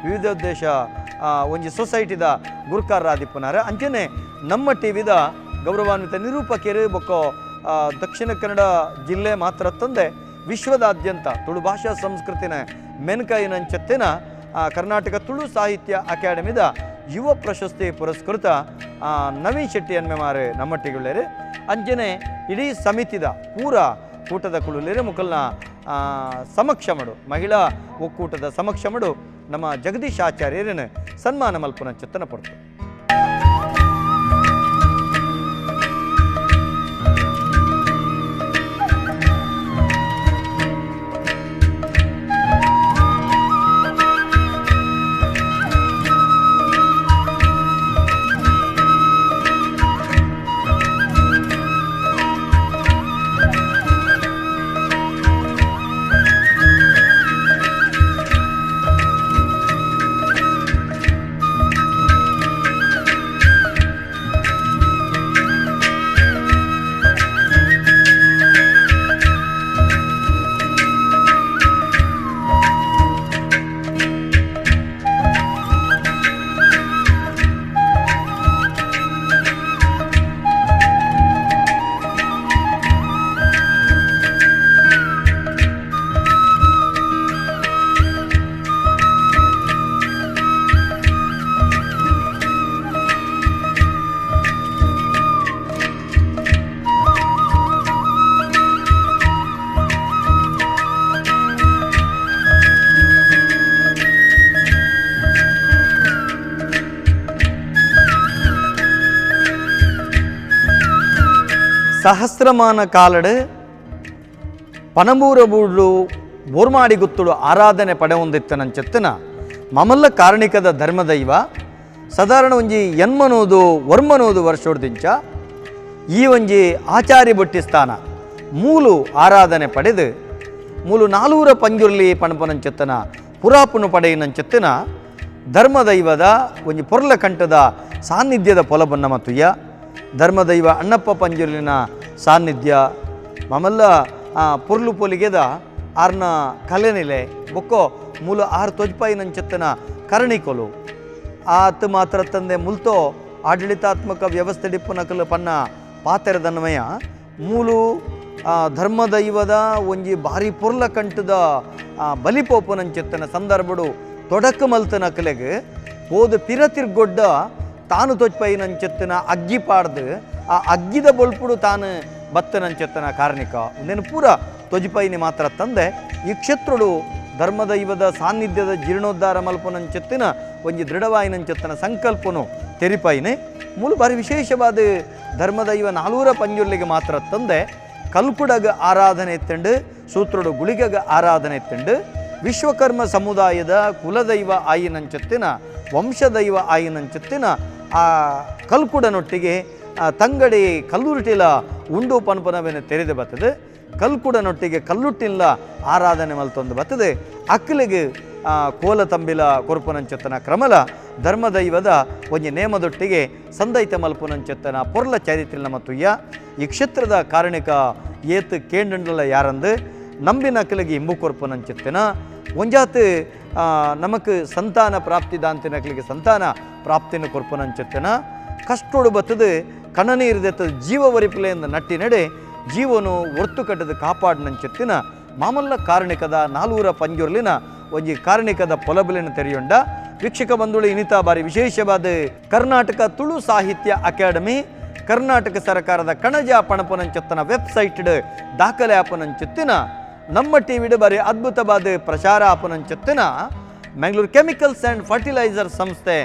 A: ವಿವಿಧೋದ್ದೇಶ ಒಂಜಿ ಸೊಸೈಟಿದ ಗುರುಕಾರರಾದಿಪ್ಪುನಾರ. ಅಂಚನೆ ನಮ್ಮ ಟಿವಿದ ಗೌರವಾನ್ವಿತ ನಿರೂಪಕರು ಬೊಕ್ಕ ದಕ್ಷಿಣ ಕನ್ನಡ ಜಿಲ್ಲೆ ಮಾತ್ರ ತಂದೆ ವಿಶ್ವದಾದ್ಯಂತ ತುಳು ಭಾಷಾ ಸಂಸ್ಕೃತಿನ ಮೆನ್ಕೈನಂಚತ್ತಿನ ಕರ್ನಾಟಕ ತುಳು ಸಾಹಿತ್ಯ ಅಕಾಡೆಮಿದ ಯುವ ಪ್ರಶಸ್ತಿ ಪುರಸ್ಕೃತ ನವೀನ್ ಶೆಟ್ಟಿ ಅನ್ಮೆಮಾರು ನಮ್ಮಟ್ಟಿಗುಳ್ಳೇರು. ಅಂಚನೆ ಇಡೀ ಸಮಿತಿದ ಪೂರ ಕೂಟದ ಕುಳುಲೇರು ಮುಕಲ್ನ ಸಮಕ್ಷಮಡು ಮಹಿಳಾ ಒಕ್ಕೂಟದ ಸಮಕ್ಷಮಡು ನಮ್ಮ ಜಗದೀಶ್ ಆಚಾರ್ಯರನ್ನು ಸನ್ಮಾನ ಮಲ್ಪುನ ಚಿತ್ತನ ಪಡ್ತು. ಸಹಸ್ರಮಾನ ಕಾಲಡ್ ಪನಂಬೂರ ಬೂಡು ಬೋರ್ಮಾಡಿ ಗುತ್ತುಡು ಆರಾಧನೆ ಪಡೆವೊಂದಿತ್ತನಂಚೆತ್ತನ ಮಮಲ್ಲ ಕಾರಣಿಕದ ಧರ್ಮದೈವ ಸಾಧಾರಣ ಒಂಜಿ ಎನ್ಮನೋದು ವರ್ಮನೋದು ವರ್ಷೋಡ್ದಿಂಚ ಈ ಒಂಜಿ ಆಚಾರಿ ಬೊಟ್ಟಿ ಸ್ಥಾನ ಮೂಲು ಆರಾಧನೆ ಪಡೆದು ಮೂಲು ನಾಲೂರ ಪಂಜುರ್ಲಿ ಪಣಪನಂಚೆತ್ತನ ಪುರಾಪುನು ಪಡೆಯಿನಂಚೆತ್ತನ ಧರ್ಮದೈವದ ಒಂಜಿ ಪೊರ್ಲ ಕಂಠದ ಸಾನ್ನಿಧ್ಯದ ಪೊಲಬನ್ನ ಮತ್ತುಯ್ಯ ಧರ್ಮದೈವ ಅಣ್ಣಪ್ಪ ಪಂಜುರ್ಲಿನ ಸಾನ್ನಿಧ್ಯ ಮಮಲ್ಲ ಪೊರ್ಲು ಪೊಲಿಗೆದ ಆರ್ನ ಕಲೆನೆಲೆ ಬೊಕ್ಕೋ ಮೂಲ ಆರ್ ತೊಜ್ಪಾಯಿನಂಚೆತ್ತನ ಕರಣಿಕೊಲು ಆತ್ ಮಾತ್ರ ತಂದೆ ಮುಲ್ತೋ ಆಡಳಿತಾತ್ಮಕ ವ್ಯವಸ್ಥೆ ಡಿಪ್ಪು ನಕಲು ಪನ್ನ ಪಾತೆರದನ್ವಯ ಮೂಲು ಧರ್ಮದೈವದ ಒಂಜಿ ಭಾರಿ ಪೊರ್ಲ ಕಂಠದ ಬಲಿಪೋಪನಂಚೆತ್ತನ ಸಂದರ್ಭಡು ತೊಡಕು ಮಲ್ತ ನಕಲೆಗ್ ಪೋದು ಪಿರತಿರ್ಗೊಡ್ಡ ತಾನು ತೊಚ್ಪೈನಂಚೆತ್ತನ ಅಗ್ಗಿ ಪಾಡ್ದು ಆ ಅಗ್ಗಿದ ಬೊಲ್ಪುಡು ತಾನು ಬತ್ತನಂಚೆತ್ತನ ಕಾರ್ಣಿಕ ಉಂದೆನು ಪೂರ ತೊಜಿಪೈನಿ ಮಾತ್ರ ತಂದೆ ಈ ಕ್ಷೇತ್ರಡು ಧರ್ಮದೈವದ ಸಾನ್ನಿಧ್ಯದ ಜೀರ್ಣೋದ್ಧಾರ ಮಲ್ಪನಂಚೆತ್ತಿನ ಒಂಜಿ ದೃಢವಾಯಿನಂಚೆತ್ತನ ಸಂಕಲ್ಪನು ತೆರಿಪೈನೆ ಮೂಲು ಬಾರಿ ವಿಶೇಷವಾದ ಧರ್ಮದೈವ ನಾಲೂರ ಪಂಜುರ್ಲಿಗೆ ಮಾತ್ರ ತಂದೆ ಕಲ್ಕುಡಗ ಆರಾಧನೆ ಎತ್ತಂಡು ಸೂತ್ರಡು ಗುಳಿಗಗ ಆರಾಧನೆ ಎತ್ತಂಡು ವಿಶ್ವಕರ್ಮ ಸಮುದಾಯದ ಕುಲದೈವ ಆಯಿನಂಚೆತ್ತಿನ ವಂಶದೈವ ಆಯಿನಂಚೆತ್ತಿನ ಆ ಕಲ್ಕುಡನೊಟ್ಟಿಗೆ ಆ ತಂಗಡಿ ಕಲ್ಲುರುಟಿಲ ಉಂಡು ಪನ್ಪನವೆನ ತೆರೆದು ಬರ್ತದೆ. ಕಲ್ಕುಡನೊಟ್ಟಿಗೆ ಕಲ್ಲುಟ್ಟಿಲ್ಲ ಆರಾಧನೆ ಮಲ್ತೊಂದು ಬರ್ತದೆ. ಅಕ್ಕಲಿಗೆ ಕೋಲ ತಂಬಿಲ ಕೊರ್ಪುನಂಚೆತ್ತನ ಕ್ರಮಲ ಧರ್ಮದೈವದ ಒಂಜಿ ನೇಮದೊಟ್ಟಿಗೆ ಸಂದೈತ ಮಲ್ಪುನಂಚೆತ್ತನ ಪೊರ್ಲ ಚರಿತ್ರಿನ ಮತ್ತುಯ್ಯ ಈ ಕ್ಷೇತ್ರದ ಕಾರಣಿಕ ಏತ್ ಕೇಂಡಂಡಲ ಯಾರಂದು ನಂಬಿನ ಅಕ್ಕಲಿಗೆ ಇಂಬು ಕೊರ್ಪುನಂಚೆತ್ತನ ಒಂಜಾತ್ ನಮಕ್ ಸಂತಾನ ಪ್ರಾಪ್ತಿ ದಾಂತಿನಕ್ಲಿಗೆ ಸಂತಾನ ಪ್ರಾಪ್ತಿನ ಕೊರ್ಪುನಂಚೆತ್ತನ ಕಷ್ಟೋಡು ಬತ್ತದು ಕಣ್ಣನೀರ್ದೆತ್ತ ಜೀವ ವರಿಪುಲೆಯಿಂದ ನಟ್ಟಿ ನಡೆ ಜೀವನು ಒರ್ತು ಕಟ್ಟದ ಕಾಪಾಡಿನಂಚೆತ್ತಿನ ಮಾಮಲ್ಲ ಕಾರಣಿಕದ ನಾಲೂರ ಪಂಜುರ್ಲಿನ ಒಂಜಿ ಕಾರಣಿಕದ ಪೊಲಬುಲಿನ ತೆರೆಯೊಂಡ ವೀಕ್ಷಕ ಬಂಧುಗಳು ಇನಿತಾ ಬಾರಿ ವಿಶೇಷವಾದ ಕರ್ನಾಟಕ ತುಳು ಸಾಹಿತ್ಯ ಅಕಾಡೆಮಿ ಕರ್ನಾಟಕ ಸರ್ಕಾರದ ಕಣಜ ಪಣಪುನಂಚೆತ್ತನ ವೆಬ್ಸೈಟ್ ದಾಖಲೆ ಆಪನಂಚೆತ್ತಿನ ನಮ್ಮ ಟಿವಿಡು ಬಾರಿ ಅದ್ಭುತವಾದ ಪ್ರಚಾರ ಆಪನಂಚೆತ್ತಿನ ಮ್ಯಾಂಗ್ಳೂರ್ ಕೆಮಿಕಲ್ಸ್ ಆ್ಯಂಡ್ ಫರ್ಟಿಲೈಸರ್ ಸಂಸ್ಥೆ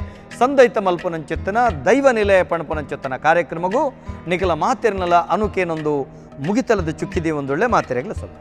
A: ಸಂದೈತ ಮಲ್ಪನಂಚೆತ್ತನ ದೈವ ನಿಲಯ ಪಣಪನಂಚೆತ್ತನ ಕಾರ್ಯಕ್ರಮಗೂ ನಿಖಲ ಮಾತಿರ್ನಲ ಅನುಕೇನೊಂದು ಮುಗಿತಲದ ಚುಕ್ಕಿದಿ ಒಂದೊಳ್ಳೆ ಮಾತಿರಗ್ಲ ಸಲ್ಲ.